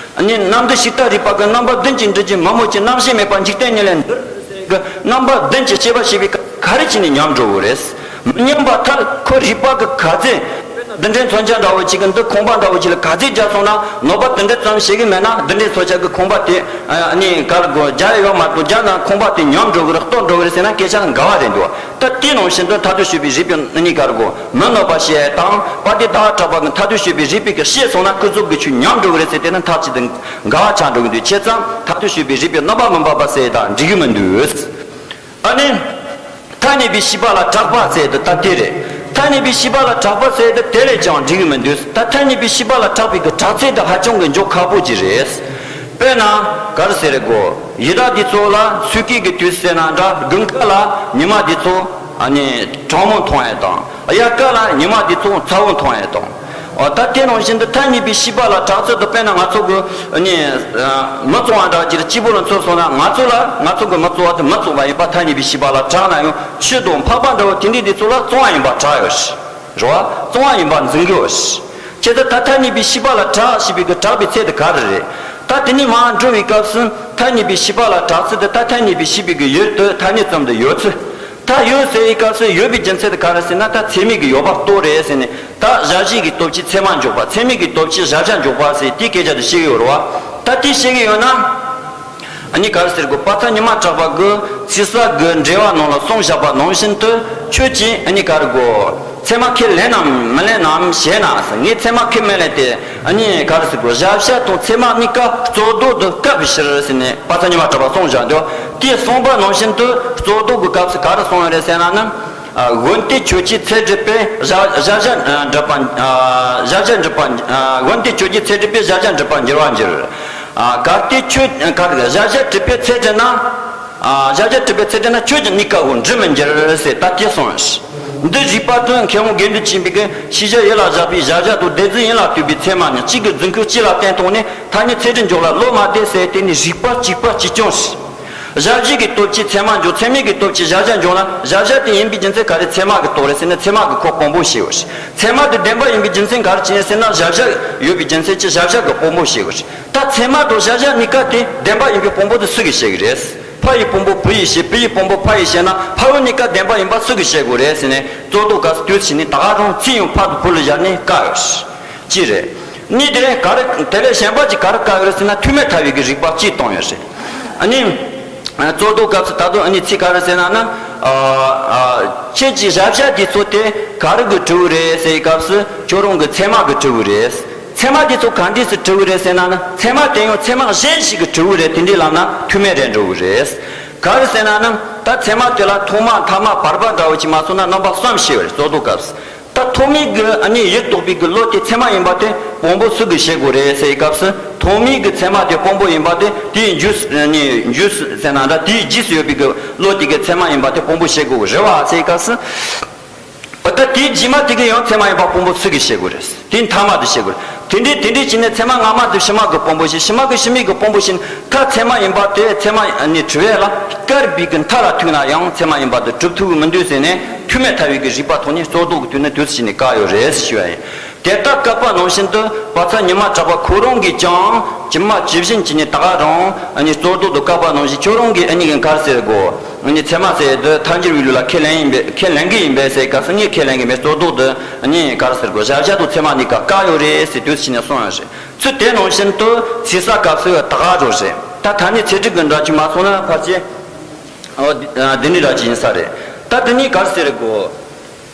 ནི་རྣམ་འདྲེན་ཞིང་རྟ་རས་པ་གིས། རྣམ་པ་བདུན་གྱིས་འགྲུབ་ཀྱི་མི་མོ་ཆེ། རྣམ་ཤེས་མེད་པ་འཇིག་རྟེན་ཉིད་ལས་འདིར་ཟེར་གྱི་རྣམ་པ་བདུན་གྱིས་དཔྱད་པ་བྱས་པའི་སྐབས་ག་རེ་བྱས་ནས་ཉམས་འགྲོ་གི་རེད། མི་ཉམས་པ་མཐར་ཁོ་རས་པ་གིས་ག་ཚད། རྡུལ་ཕྲན་མཚོན་ཆ་འདྲ་བོ་ཅིག་གིས་འདི་ཁང་པ་འདྲ་བོ་ཅིག་ལ་ག་ཚད་རྒྱག་སོང་ན། གནོད་པ་དེ་འདྲ་ཙམ་བྱེད་ཀྱི་མེད་ན། རྡུལ་ཕྲན་མཚོན་ཆ་གིས་ཁང་པ་དེ་ནི་ག་རེ་དགོས། རྒྱག་ཡོད་མ་གཏོགས། རྒྱག་ན་ཁང་པ་དེ་ཉམས་འགྲོ་གི་རེད། གཏོར་འགྲོ་གི་རེད་ཟེར་ན་སྐད་ཆ་འགལ་བ་རེད་འདུག། ད་དེ་ནང་བཞིན་དུ་ཐ་དད་དཔྱོད་པའི་རིགས་པས་ནི་ག་རེ་དགོས། མི་གནོད་པ་བྱེད་དང་། དཔལ་ལྡན་ཟླ་བ་གྲགས་པ་གིས་ཐ་དད་དཔྱོད་པའི་རིགས་པས་ཀྱི་དཔྱད་སོང་ན་སྐུར་རྫོགས་ཀྱི་ཆོས་ཉམས་འགྲོ་གི་རེད་ཟེར། དེ་ནི་མཐའ་གཅིག་ཏུ་འགལ་བ་ཆགས་འགྲོ་གི་འདུག། བྱས་ཙང་ཐ་དད་དཔྱོད་པའི་རིགས་པས་གནོད་པ་མིན་པ་པ་ཟེར་ད་འགྲིག་གི་མི་འདུག། ཨ་ནི། ཐ་སྙད་པའི་ཤེས་པ་ལ་གྲགས་པ་ཟེར་དེ་ད་དེ་རེད། ཐ་སྙད་པའི་ཤེས་པ་ལ་གྲགས་པ་ཟེར་དེ་དེ་ལས་ཀྱང་འགྲིག་གི་མི་འདུག། ད་ཐ་སྙད་པའི་ཤེས་པ་ལ་གྲགས་པའི་གི་གྲགས་ཚད་དེ་ཧ་ཅང་གི་འཇོག་ཁག་པོ་ཅིག་རེད། དཔེར་ན་ག་རེ་ཟེར་དགོས། ཡི་དྭགས་དེ་ཚོ་ལ་སོས་ཀའི་གི་དུས་ཟེར་ན་འདྲ། དགུན་ཁ་ལ་ཉི་མ་དེ་ཚོ་ཨ་ནི་གྲང་མོ་མཐོང་ཡས་དང་། དབྱར་ཁ་ལ་ཉི་མ་དེ་ཚོ་ཚ་བོ་མཐོང་ཡས་དང་། འོ། ད་དེ་ནང་བཞིན་དུ་ཐ་སྙད་པའི་ཤེས་པ་ལ་གྲགས་ཚད་དུ། དཔེར་ན་ང་ཚོ་གི་ནི་མི་གཙང་བ་འདྲ་ཅིག་སྐྱིད་པོ་ལ་འཚོ་སོང་ན། ང་ཚོ་ལ་ང་ཚོ་གི་མི་གཙང་བ་དེ་མི་གཙང་བ་ཡིན་པ་ཐ་སྙད་པའི་ཤེས་པ་ལ་གྲགས་ན་ཡང་། ཆུ་དང་འཕགས་པ་འདྲ་བོ་དེ་འདྲའི་དེ་ཚོ་ལ་གཙང་བ་ཡིན་པ་གྲགས་ཡོད་རེད་བ། གཙང་བ་ཡིན་པ་འཛིན་གི་ཡོད་རེད། ཁྱེད་ཚོ་ད་ཐ་སྙད་པའི་ཤེས་པ་ལ་གྲགས་ཞེས་པའི་གི་གྲགས་པའི་ཚད་དེ་ག་རེ་རེད། ད་དེ་ནས་མར་འགྲོ་བའི་སྐབས་སུ་ཐ་སྙད་པའི་ཤེས་པ་ལ་གྲགས་ཚད་དེ་ད་ཐ་སྙད་པའི་ཤེས་པའི་གི་ཡུལ་དེ་ཐ་སྙད་ཙམ་དུ་ཡོད་ཚུལ། ད་ཡོད་ཟེར་བའི་སྐབས་སུ་ཡོད་པའི་རྒྱུ་མཚན་དེ་ག་རེ་ཟེར་ན། ད་ཚད་མས་ཀྱི་ཡོད་པ་རྟོགས་རེད་ཟེར་ནས། ད་གཞལ་བྱའི་གི་སྟོབས་ཀྱིས་ཚད་མ་འཇོག་པ། ཚད་མས་ཀྱི་སྟོབས་ཀྱིས་གཞལ་བྱ་འཇོག་པ་ཟེར་དེའི་སྐད་ཆ་དེ་བཤད་ཀྱི་ཡོད་རེད་བ། ད་དེ་བཤད་ཀྱི་ཡོད་ན། ཨ་ནི་ག་རེ་ཟེར་དགོས། དཔལ་མཚམས་ཉི་མ་གྲགས་པ་གིས་ཚིག་གསལ་གྱི་འགྲེལ་བ་ནང་ལ་གསུངས་བཞག་པ་ནང་བཞིན་དུ། ཁྱོད་ཀྱིས་ཨ་ནི་ག་རེ་དགོས། ཚད་མ་ཁས་ལེན་ནམ་མི་ལེན་ནམ་ཞེ་ན། ངས་ཚད་མ་ཁས་མི་ལེན་ཏེ། ཨ་ནི་ག་རེ་ཟེར་དགོས། གཞལ་བྱ་དང་ཚད་མ་གཉིས་ཀ་རྩོད་ཟློག་ཏུ་བཀག་པའི་ཕྱིར་ཟེར་ནས་དཔལ་མཚམས་ཉི་མ་གྲགས་པ་གསུངས་བཞག་འདུག། དེ་གསུངས་པ་ནང་བཞིན་དུ་རྩོད་ཟློག་གི་སྐབས་སུ་ག་རེ་གསུངས་ཡོད་རེད་ཟེར་ན་ནི། ཨ། དབུ་མཐའི་ཆོས་ཀྱི་ཚད་གྲུབ་པས་གཞལ་གཞལ་བྱ་གྲུབ་པ། ཨ། གཞལ་བྱ་གྲུབ་པ། ཨ། དབུ་མཐའི་ཆོས་ཀྱི་ཚད་གྲུབ་པས་གཞལ་བྱ་གྲུབ་པར་འགྱུར་བར་འགྱུར། ཨ། གལ་ཏེ་ཆོས་གལ་ཏེ་གཞལ་བྱ་གྲུབ་པའི་ཚད་གྲུབ་ན། ཨ། གཞལ་བྱ་གྲུབ་པའི་ཚད་གྲུབ་ན་ཆོས་ཀྱི་གཉིས་ཀ་བོ་འགྲུབ་མི་འགྱུར་ཟེར་ད་དེ་གསུངས། འདི་རིགས་པ་དེ་མཁས་དབང་དགེ་འདུན་ཆོས་འཕེལ་གྱིས་ཤེས་བྱ་ཡིད་ལ་བཞག་པའི་གཞལ་བྱ་དང་སྡེ་རྫས་ཡིད་ལ་ལྟོས་པའི་ཚད་མ་ནི་གཅིག་གི་རྫུ་འཕྲུལ་གཅིག་ལ་བརྟེན་སྟངས་ནི་ཐ་སྙད་ཚད་གྲུབ་འཇོག་ལ་བློ་མ་བདེ་ཟེར། དེ་ནི་རིགས་པ་གཅིག་པ་གཅིག་རྐྱང་ཞིག། གཞལ་བྱའི་གི་སྟོབས་ཀྱིས་ཚད་མ་འཇོག། ཚད་མའི་གི་སྟོབས་ཀྱིས་གཞལ་བྱ་འཇོག་ན། གཞལ་བྱ་དེ་ཡིན་པའི་རྒྱུ་མཚན་ག་རེ། ཚད་མ་གི་རྟོགས་རེད་ཟེར་ན་ཚད་མ་གི་ཁོ་དཔང་པོ་བྱས་ཡོད་རེད། ཚད་མ་དེ་བདེན་པ་ཡིན་པའི་རྒྱུ་མཚན་ག་རེ་བྱས་ཟེར་ན། གཞལ་བྱ་ཡོད་པའི་རྒྱུ་མཚན་གྱིས་གཞལ་བྱ་གི་དཔང་པོ་བྱས་ཡོད་རེད། ད་ཚད་མ་དང་གཞལ་བྱ་གཉིས་ཀ་དེ་བདེན་པ་ཡིན་པའི་དཔང་པོ་དེ་སུ་གིས་བྱེད་ཀྱི་རེད། ཕ་ཡི་དཔང་པོ་བུ་ཡིས་བྱེད། བུ་ཡི་དཔང་པོ་ཕ་ཡིས་བྱེད་ན། ཕ་བུ་གཉིས་ཀ་བདེན་པ་ཡིན་པ་སུ་གིས་བྱེད་དགོས་རེད་ཟེར་ནས་རྩོད་ཟློག་སྐབས་སུ་དུས་ཕྱིས་ནས་ད་ག་རང་ཚིག་ཡང་ཕ་དང་བུ་ལ་བཞག་ནས་བཀག་ཡོད་རེད། གཅིག་རེད། གཉིས་དེ་ག་རེ། དེ་ལས་གཞན་པ་ཅིག་ག་རེ་བཀག་ཡོད་རེད་ཟེར་ན། ཐུག་མེད་ཐལ་བའི་གི་རིགས་པ་གཅིག་བཏང་ཡོད་རེད། ཨ་ནི། རྩོད་ཟློག་སྐབས་སུ་ད་དུང་ཨ་ནི་ཚིག་ག་རེ་ཟེར་ན་ནི། ཨ། ཨ། ཁྱེད་ཀྱི་བྱ་བྱ་དེ་ཚོ་དེ་ག་རེ་གི་གྲུབ་རེད་ཟེར་བའི་སྐབས་སུ་ཁྱོད་རང་གི་ཚད་མ་གི་གྲུབ་རེད། ཚད་མ་དེ་ཚོ་ག་འདྲས་སུ་གྲུབ་རེད་ཟེར་ན་ནི། ཚད་མ་དེ་ཡང་ཚད་མ་གཞན་ཞིག་གི་གྲུབ་རེད། དེ་འདྲས་ལབ་ན་ཐུག་མེད་རེད་འགྲོ་གི་རེད། ག་རེ་ཟེར་ན་ནི། ད་ཚད་མ་དེ་ལ་ཐོག་མ་ཐ་མ་བར་པ་འདྲ་བོ་ཅིག་མ་སོང་ན་རྣམ་པ་གསུམ་ཤེས་པ་རེད། རྩོད་ཟློག་སྐབས་སུ། ད་ཐོག་མའི་གི་ཨ་ནི་ཡུལ་རྟོགས་པའི་གི་བློ་དེ་ཚད་མ་ཡིན་པ་དེ་དཔང་པོ་སུ་གིས་བྱེད་དགོས་རེད་ཟེར་བའི་སྐབས་སུ། ཐོག་མའི་གི་ཚད་མ་དེ་དཔང་པོ་ཡིན་པ་དེ། དེའི་རྒྱུས་ཨ་ནི་རྒྱུས་ཟེར་ན་འདྲ། དེའི་རྗེས་སུ་ཡོད་པའི་གི་བློ་དེ་གི་ཚད་མ་ཡིན་པ་དེ་དཔང་པོ་བྱེད་དགོས་གི་རེད་བ་ཟེར་བའི་སྐབས་སུ། འོ། ད་དེའི་རྗེས་མ་དེ་གི་ཡང་ཚད་མ་ཡིན་པ་དཔང་པོ་སུ་གིས་བྱེད་དགོས་རེད། དེའི་མཐའ་མ་དེ་བྱེད་དགོས་རེད། དེ་འདྲའི་དེ་འདྲའི་བྱས་ནས་ཚད་མ་སྔ་མ་དེ་ཕྱི་མ་གི་དཔང་པོ་བྱེད། ཕྱི་མ་གི་ཕྱི་མའི་གི་དཔང་པོ་བྱེད། ད་ཚད་མ་ཡིན་པ་དེ་ཚད་མ་ནི་གྲུབ་ཡས་ལ་བསྐལ་པའི་གི་མཐའ་ལ་ཐུག་ན་ཡང་ཚད་མ་ཡིན་པ་དེ་གྲུབ་ཐུབ་ཀྱི་མི་འདུག་ཟེར་ནས། ཐུག་མེད་ཐལ་བའི་གི་རིགས་པ་ཐོག་ནས་རྩོད་ཟློག་གི་དུས་ནི་དུས་སུ་བྱས་ནས་བཀག་ཡོད་རེད་ཟེར་ཞུ་བ་ཡིན། དེ་ལྟར་བཀག་པ་ནང་བཞིན་དུ་བ་ཚ་ཉི་མ་གྲགས་པ་ཁོ་རང་གིས་ཀྱང་ཇི་མ་ཇི་བཞིན་བྱས་ནས་ད་ག་རང་ཨ་ནི་རྩོད་ཟློག་ཏུ་བཀག་པ་ནང་བཞིན། ཁྱོད་རང་གིས་ཨ་ནི་ག་རེ་ཟེར་དགོས། ཨ་ནི་ཚད་མ་ཟེར་དེ་ཐལ་འགྱུར་བའི་ལུགས་ལ་ཁས་ལེན་ཡིན་པས། ཁས་ལེན་གི་ཡིན་པས་ཟེར་སྐབས་སུ། ངས་ཁས་ལེན་གི་མེད། རྩོད་ཟློག་ཏུ་ཨ་ནི་ག་རེ་ཟེར་དགོས། བྱ་བྱ་དང་ཚད་མ་གཉིས་ཀ་བཀག་ཡོད་རེད་ཟེར་དུས་སུ་བྱས་ནས་གསུངས་ཡོད་རེད། ཚུལ་དེ་ནང་བཞིན་དུ་ཚིག་གསལ་སྐབས་སུ་ད་ག་འགྲོ་རེད། ད་ཐ་སྙད་ཚད་གྲུབ་ཀྱི་འདྲ་ཅིག་མ་སོང་ན་ཕལ་ཆེར། འོ། འདི་འདྲའི་འདྲ་ཅིག་ཡིན་ས་རེད། ད་དེ་ནས་ག་རེ་ཟེར་དགོས།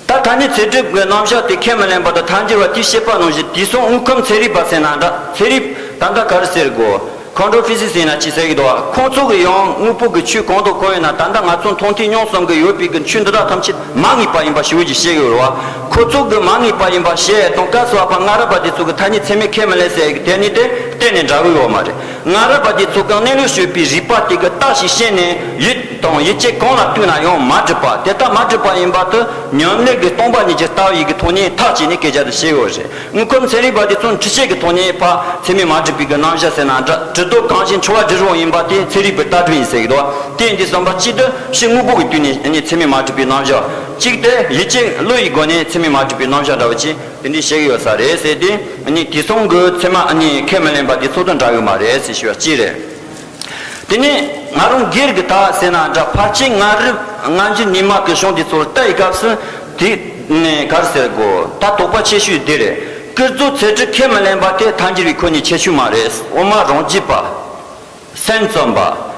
ད་ཐ་སྙད་ཚད་གྲུབ་ཀྱི་རྣམ་གཞག་དེ་ཁས་མི་ལེན་པ་དང་ཐལ་འགྱུར་བ་དེས་བཤད་པ་ནང་བཞིན། དེང་སང་དངོས་ཁམས་ཚན་རིག་པ་ཟེར་ན་འདྲ། ཚན་རིག་ད་ལྟ་ག་རེ་ཟེར་དགོས། ཁོང་ཁྲོ་ཕི་སི་སི་ཟེར་ན་ཅི་ཟེར་གི་འདུག་བ། ཁོང་ཚོ་གི་ཡང་དངོས་པོ་གི་ཆོས་གང་དང་གང་ཡིན་ན། ད་ལྟ་ང་ཚོ་མཐོང་ཐོས་མྱོང་གསུམ་གི་ཡོད་པའི་གི་ཆོས་འདི་དག་ཐམས་ཅད་མ་ངེས་པ་ཡིན་པ་ཞེ་པོ་ཅིག་བཤད་གི་ཡོད་རེད་བ། ཁོ་ཚོ་གི་མ་ངེས་པ་ཡིན་པ་བཤད་དང་། སྐབས་སུ་བབ་པ་སྔ་རབས་པ་དེ་ཚོ་གི་ཐ་སྙད་ཚད་མས་ཁས་མི་ལེན་ཟེར་གི་དེ་ནི་དེ་གཏན་ནས་འདྲ་གི་ཡོད་མ་རེད། སྔ་རབས་པ་དེ་ཚོ་གི་གནས་ལུགས་དཔྱོད་པའི་རིགས་པ་དེ་གིས་བརྟགས་ཤིང་དཔྱད་ནས། ཡུལ་དང་ཡུལ་ཅན་གང་ལ་ལྟོས་ན་ཡང་མ་གྲུབ་པ། དེ་ལྟར་མ་གྲུབ་པ་ཡིན་པ་དེ་ཉམས་ལེན་གྱི་སྟོང་པ་ཉིད་ཀྱི་ལྟ་བའི་གི་ཐོག་ནས་ཐག་བཅད་ནས་སྐད་ཆ་དེ་བཤད་ཡོད་རེད། དངོས་ཁམས་ཚན་རིག་པ་དེ་ཚོ་འཁྲུལ་བཤད་ཀྱི་ཐོག་ནས་ཕར་ཚད་མས་མ་གྲུབ་པའི་གི་རྣམ་གཞག་ཟེར་ན་འདྲ། གྲུབ་མཐོ་གང་ཞིག་འཆོལ་བ་སྒྲིལ་རོགས་ཡིན་པ་དེ་ཚན་རིག་པའི་ལྟ་གྲུབ་ཡིན་ཟེར་གི་འདུག་དེ་ཡིན་དུས་ཙམ་པ་གཅིག་ཏུ་ཕྱི་དངོས་པོ་གི་དུས་ནས་ཚད་མས་མ་གྲུབ་པའི་རྣམ་གཞག། གཅིག་དེ་ཡུལ་ཅན་བློ་ཡི་སྒོ་ནས་ཚད་མས་མ་གྲུབ་པའི་རྣམ་གཞག་འདྲ་བོ་ཅིག་དེ་འདྲའི་བཤད་ཀྱི་ཡོད་ས་རེད་ཟེར་ཏེ། ཨ་ནི་དེང་སང་གི་ཚད་མ་ཨ་ནི་ཁས་མི་ལེན་པ་དེ་ཚོ་དང་འདྲ་གི་མ་རེད་ཟེར་ཞུ་བ་གཅིག་རེད། དེ་ནས་ང་རང་སྒེར་གྱི་ལྟ་བ་ཟེར་ན་འདྲ། ཕལ་ཆེར་སྔ་རབས་སྔ་འགྱུར་རྙིང་མ་གི་གཞུང་དེ་ཚོར་ལྟ་ཡི་སྐབས་སུ་དེ་ནས་ག་རེ་ཟེར་དགོས། ད་དོགས་པ་ཆེ་ཤོས་དེ་རེད། ཀུན་རྫོབ་ཚད་གྲུབ་ཁས་མི་ལེན་པ་དེ་ཐལ་འགྱུར་བའི་ཁོ་ནའི་ཁྱད་ཆོས་མ་རེད། དབུ་མ་རང་རྒྱུད་པ། སེམས་ཙམ་པ།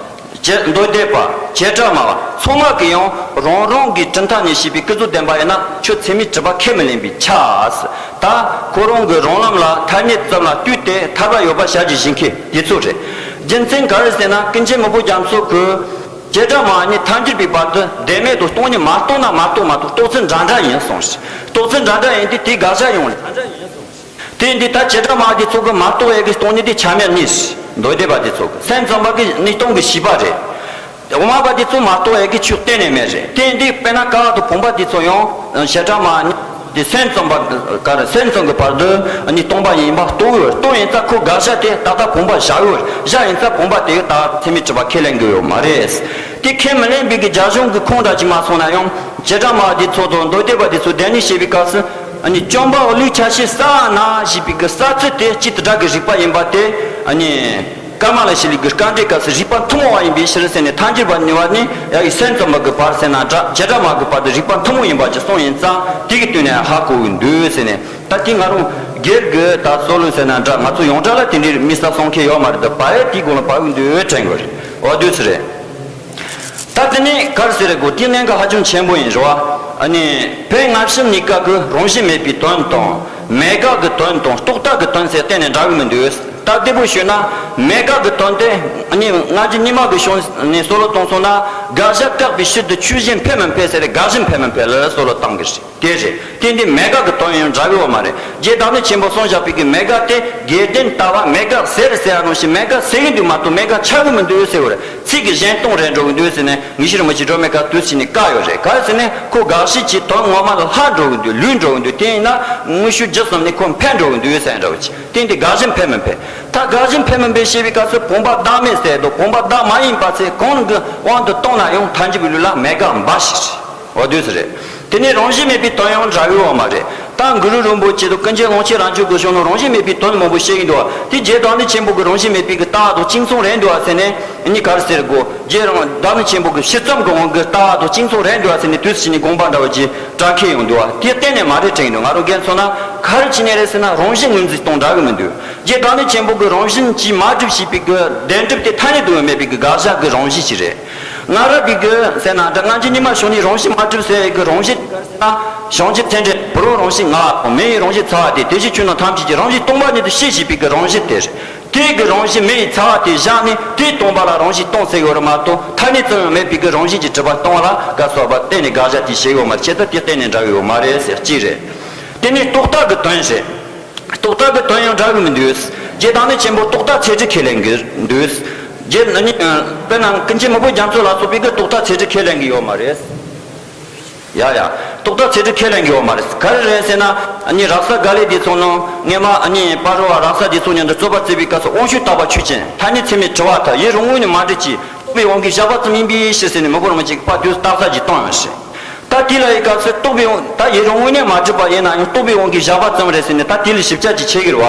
བྱེ། མདོ་སྡེ་པ། བྱེ་བྲག་སྨྲ་བ་ཚང་མ་གིས་ཡང་རང་རང་གི་གྲུབ་མཐའ་ནས་བཤད་པའི་ཀུན་རྫོབ་བདེན་པ་ཡིན་ན་ཁྱོད་ཚད་མས་གྲུབ་པ་ཁས་མི་ལེན་པས་ཁྱབ། ད་ཁོ་རང་གི་རང་ལམ་ལ་ཐ་སྙད་ཙམ་ལ་ལྟོས་ཏེ་ཐར་པ་ཡོད་པ་བྱ་རྒྱུ་བྱེད་མཁན་དེ་ཚོ་རེད། རྒྱུ་མཚན་ག་རེ་ཟེར་ན། ཀུན་མཁྱེན་མི་བོ་རྒྱ་མཚོ་གིས་བྱེ་བྲག་སྨྲ་བ་ནས་ཐལ་འགྱུར་བའི་བར་དུ་བདེན་མེད་དང་སྟོང་ཉིད་མ་རྟོགས་ན་མ་རྟོགས་མ་གཏོགས་རྟོགས་ཚུལ་འདྲ་འདྲ་ཡིན་གསུངས་ཤིང་། རྟོགས་ཚུལ་འདྲ་འདྲ་ཡིན་དུས་དེའི་དགག་བྱ་ཡོང་རེད། དེ་འདི་ལྟར་བྱེ་བྲག་སྨྲ་བ་དེ་ཚོ་གིས་མ་རྟོགས་ཡས་ཀྱི་སྟོང་ཉིད་དེ་ཆ་མེད་ནི། མདོ་སྡེ་པ་དེ་ཚོ་གིས། སེམས་ཙམ་པ་གིས་ནི་སྟོང་གི་བྱིས་པ་རེད། དབུ་མ་པ་དེ་ཚོ་མ་རྟོགས་ཡས་ཀྱི་ཆོས་གཏན་ནས་མེད་རེད། དེ་འདི་དཔེར་ན་ཀ་བ་དང་བུམ་པ་དེ་ཚོ་ཡང་བྱེ་བྲག་སྨྲ་བ་དེ་སེམས་ཙམ་པ་ག་རེ། སེམས་ཙམ་གྱི་བར་དུ་ནི་སྟོང་པ་ཡིན་པ་རྟོགས་ཡོད། རྟོགས་ཡིན་ཙང་ཁོ་དགག་བྱ་དེ་ད་ལྟ་བུམ་པ་བཞག་ཡོད། བཞག་ཡིན་ཙང་བུམ་པ་དེ་ད་ཚད་མས་གྲུབ་པ་ཁས་ལེན་གྱི་ཡོད་མ་རེད། དེ་ཁས་མི་ལེན་པའི་གི་རྒྱ་གཞུང་གི་ཁུངས་འདྲ་ཅིག་མ་སོང་ན་ཡང་། བྱེ་བྲག་སྨྲ་བ་དེ་ཚོ་དང་མདོ་སྡེ་པ་དེ་ཚོ་གདན་ནས་བཤད་པའི་སྐབས་སུ། ཨ་ནི་སྐྱོན་པ་བློའི་ཆ་ཤས་གསལ་བ་ན་ཞེས་པའི་གི་གསལ་ཚུལ་དེ་གཅིག་དེ་འདྲ་གི་རིགས་པ་ཡིན་པ་དེ། ཨ་ནི་ཀ་མ་ལ་ཤཱི་ལའི་གི་བཀའ་འགྲེལ་སྐབས་སུ་རིགས་པ་ཐུན་མོང་བ་ཡིན་པའི་ཕྱིར་ཟེར་ནས། ཐལ་འགྱུར་བ་ནས་བ་ནི་ཡ་ཡི་སེམས་ཙམ་པ་གི་བར་ཟེར་ན་འདྲ། བྱེ་བྲག་སྨྲ་བ་གི་བར་དུ་རིགས་པ་ཐུན་མོང་ཡིན་པ་ཅིག་གསུངས་ཡིན་ཙང་། དེ་གི་སྟེང་ནས་ཧ་གོ་གི་འདུག་ཟེར་ནས། ད་དེ་ང་རང་སྒེར་གྱི་ད་རྩོད་ལུང་ཟེར་ན་འདྲ། ང་ཚོ་ཡོངས་གྲགས་ལ་དེ་འདྲའི་དམིགས་བསལ་གསུང་མཁན་ཡོད་མ་རེད། ད་བ་ཡ་དེའི་སྒང་ལ་བབས་ཀྱི་འདུག་དྲན་གྱི་རེད། འོ་དུས་ཚོད་རེད། ད་དེ་ནས་ག་རེ་ཟེར་དགོས། དེ་གནད་འགག་ཧ་ཅང་ཆེན་པོ་ཡིན་རེད་བ། ཨ་ནི་བོད་སྔ་ཕྱི་གཉིས་ཀ་གི་རང་བཞིན་མེད་པའི་དོན་དང་མེད་དགག་གི་དོན་དང་རྟོག་བཏགས་ཀྱི་དོན་ཟེར་གཏན་ནས་འདྲ་གི་མི་འདུག་ད་བདེ་པོ་ཞུས་ན། མེད་དགག་གི་དོན་དེ་ཨ་ནི་སྔ་འགྱུར་རྙིང་མ་གི་གཞུང་ནས་སྲོལ་ལ་བཏང་སོང་ན། དགག་བྱ་བཀག་པའི་ཕྱིར་དུ་ཆོས་གཞན་ཕན་མི་འཕེལ་ཟེར། དགག་གཞན་ཕན་མི་འཕེལ་ལ་སྲོལ་ལ་བཏང་གི་རེད། དེ་རེད། དེ་འདི་མེད་དགག་གི་དོན་ཡང་འདྲ་གི་ཡོད་མ་རེད། རྗེ་བདག་ཉིད་ཆེན་པོ་གསུངས་བཞག་པའི་གི་མེད་དགག་དེ་དགེ་ལྡན་ལྟ་བ་མེད་དགག་ཟེར་ཟེར་ཡ་ནང་བཞིན་མེད་དགག་ཟེར་གི་འདུག་མ་གཏོགས་མེད་དགག་ཆགས་གི་མི་འདུག་ཟེར་བ་རེད། ཚིག་གི་གཞན་སྟོང་རེད་འགྲོ་གི་འདུག་ཟེར་ནས་དངོས་གཞི་རིན་པོ་ཆེ་སྒྲོན་མེ་ཀ་དུས་ཕྱིན་ནས་བཀག་ཡོད་རེད། ག་རེ་ཟེར་ན་ཁོ་དགག་བྱའི་དོན་ངོ་མ་ལ་ལྷག་འགྲོ་གི་འདུག་ལུས་འགྲོ་གི་འདུག་དེ་ཡིན་ན་དངོས་ཤུགས་རྒྱུ་གསུམ་ནས་ཁོ་ཕན་འགྲོ་གི་འདུག་ཟེར་འདྲ་བ་ཅིག་དེ་འདི་དགག་གཞན་ཕན་མི་འཕེལ། ད་དགག་གཞན་ཕན་མི་འཕེལ་ཞེས་པའི་སྐབས་སུ་བུམ་པ་བདག་མེད་ཟེར་དང་བུམ་པ་བདག་མ་ཡིན་པ་ཟེར་གང་གི་དབང་དུ་བཏང་ན་ཡང་ཐལ་འགྱུར་བའི་ལུགས་ལ་མེད་དགག་འབའ་ཞིག་རེད། འོ་དུས་སུ་རེད། དེ་ནས་རང་བཞིན་མེད་པའི་དོན་ཡང་འདྲ་གི་ཡོད་མ་རེད། ད་གུ་རུ་རིན་པོ་ཆེ་དང་ཀུན་མཁྱེན་ཀློང་ཆེན་རབ་འབྱམས་ཀྱི་གཞུང་ནང་རང་བཞིན་མེད་པའི་དོན་མང་པོ་བཤད་ཀྱི་འདུག་དེ་རྗེ་བདག་ཉིད་ཆེན་པོ་གི་རང་བཞིན་མེད་པའི་གི་ལྟ་བ་དང་གཅིག་མཚུངས་རེད་འདུག་ཟེར་ནས་ནི་ག་རེ་ཟེར་དགོས། རྗེ་རང་བདག་ཉིད་ཆེན་པོ་གི་ཕྱི་ཙམ་གྱི་དབང་གི་ལྟ་བ་དང་གཅིག་མཚུངས་རེད་འདུག་ཟེར་ནས་དུས་སུ་ཕྱིན་ནས་དགོངས་པ་འདྲ་བ་ཅིག་གྲགས་མཁན་ཡང་འདུག་དེ་གཏན་ནས་མ་རེད་དྲན་གྱི་འདུག་ང་རང་རྒན་ཚོ་ན་ག་རེ་བྱས་ནས་རེད་ཟེར་ན་རང་བཞིན་ངོས་འཛིན་གཏོང་འདྲ་གི་མི་འདུག་རྗེ་བདག་ཉིད་ཆེན་པོ་གི་རང་བཞིན་གྱིས་མ་གྲུབ་ཞེས་པའི་གི་བདེན་གྲུབ་དེ་ཐ་སྙད་དུ་མེད་པའི་གི་དགག་བྱ་གི་རང་བཞིན་ཞིག་རེད། སྔ་རབས་པའི་གི་ཟེར་ན་འདྲ། སྔ་འགྱུར་རྙིང་མ་བྱུང་ནས་རང་བཞིན་མ་གྲུབ་ཟེར་གི་རང་བཞིན་དེ་ག་རེ་ཟེར་ན། བྱང་ཆུབ་སེམས་དྲན་ཕོ་རོག་རང་བཞིན་ངག་དབང་མེ་ཡི་རང་བཞིན་ཚ་བ་སྟེ། དེ་བཞིན་ཆོས་རྣམས་ཐམས་ཅད་ཀྱི་རང་བཞིན་སྟོང་པ་ཉིད་དུ་ཤེས་ཞེས་པའི་གི་རང་བཞིན་དེ་རེད། དེ་གི་རང་བཞིན་མེ་ཡི་ཚ་བ་དེ་བཞག་ནས་དེ་སྟོང་པ་ལ་རང་བཞིན་སྟོང་ཟེར་གི་ཡོད་རེད་མ་གཏོགས། ཐ་སྙད་ཙམ་ཡང་མེད་པའི་གི་རང་བཞིན་གྱིས་གྲུབ་པ་སྟོང་པ་ལ་ག་སོགས་པ་གཏན་ནས་དགག་བྱ་དེ་བྱེད་ཡོད་མ་རེད། བྱས་ཙང་དེ་གཏན་ནས་འདྲ་གི་ཡོད་མ་རེད་ཟེར་གཅིག་རེད། དེ་ནས་རྟོག་བཏགས་ཀྱི་དོན་རེད། རྟོག་བཏགས་ཀྱི་དོན་ཡང་འདྲ་གི་མི་འདུག་རྗེ་བདག་ཉིད་ཆེན་པོ་རྟོག་བཏགས་ཚད་གྲུབ་ཁས་ལེན་གྱི་འདུག་རྗེ་ནི་དཔེར་ན་ཀུན་མཁྱེན་མི་ཕོ་རྒྱ་མཚོ་ལ་སོགས་པའི་གི་རྟོག་བཏགས་ཚད་གྲུབ་ཁས་ལེན་གྱི་ཡོད་མ་རེད། ཡ་ཡ། རྟོག་བཏགས་ཚད་གྲུབ་ཁས་ལེན་གྱི་ཡོད་མ་རེད། ག་རེ་རེད་ཟེར་ན། ཨ་ནི་རག་ས་ག་ལེ་དེ་ཚོ་ནང་སྔས་མ་ཨ་ནི་སྤ་རོ་བ་རག་ས་དེ་ཚོ་མཉམ་དུ་རྩོད་པ་རྩོད་པའི་སྐབས་སུ་དབང་ཕྱུག་བརྟག་པ་ཆོས་ཅན། ཐ་སྙད་ཚད་མས་གྲུབ་པ་དང་ཡུན་རིང་པོ་ནས་མ་གྲུབ་ཅིང་རྟོག་པའི་དབང་གིས་བཞག་པ་ཙམ་ཡིན་པའི་ཕྱིར་ཟེར་ནས་མི་ཕོ་རོག་མི་གཅིག་གིས་དཔེ་དེ་བཏགས་ས་ཅིག་བཏང་ཡོད་ཟེར། ད་དེ་ལ་ཡི་སྐབས་སུ་རྟོག་པའི་དབང་ད་ཡུན་རིང་པོ་ནས་མ་གྲུབ་པ་ཡིན་ན་ཡང་རྟོག་པའི་དབང་གིས་བཞག་པ་ཙམ་རེད་ཟེར་ནས་ད་དེ་ལ་ཞིབ་ཆ་ཅིག་བྱེད་ཀྱི་རེད་བ།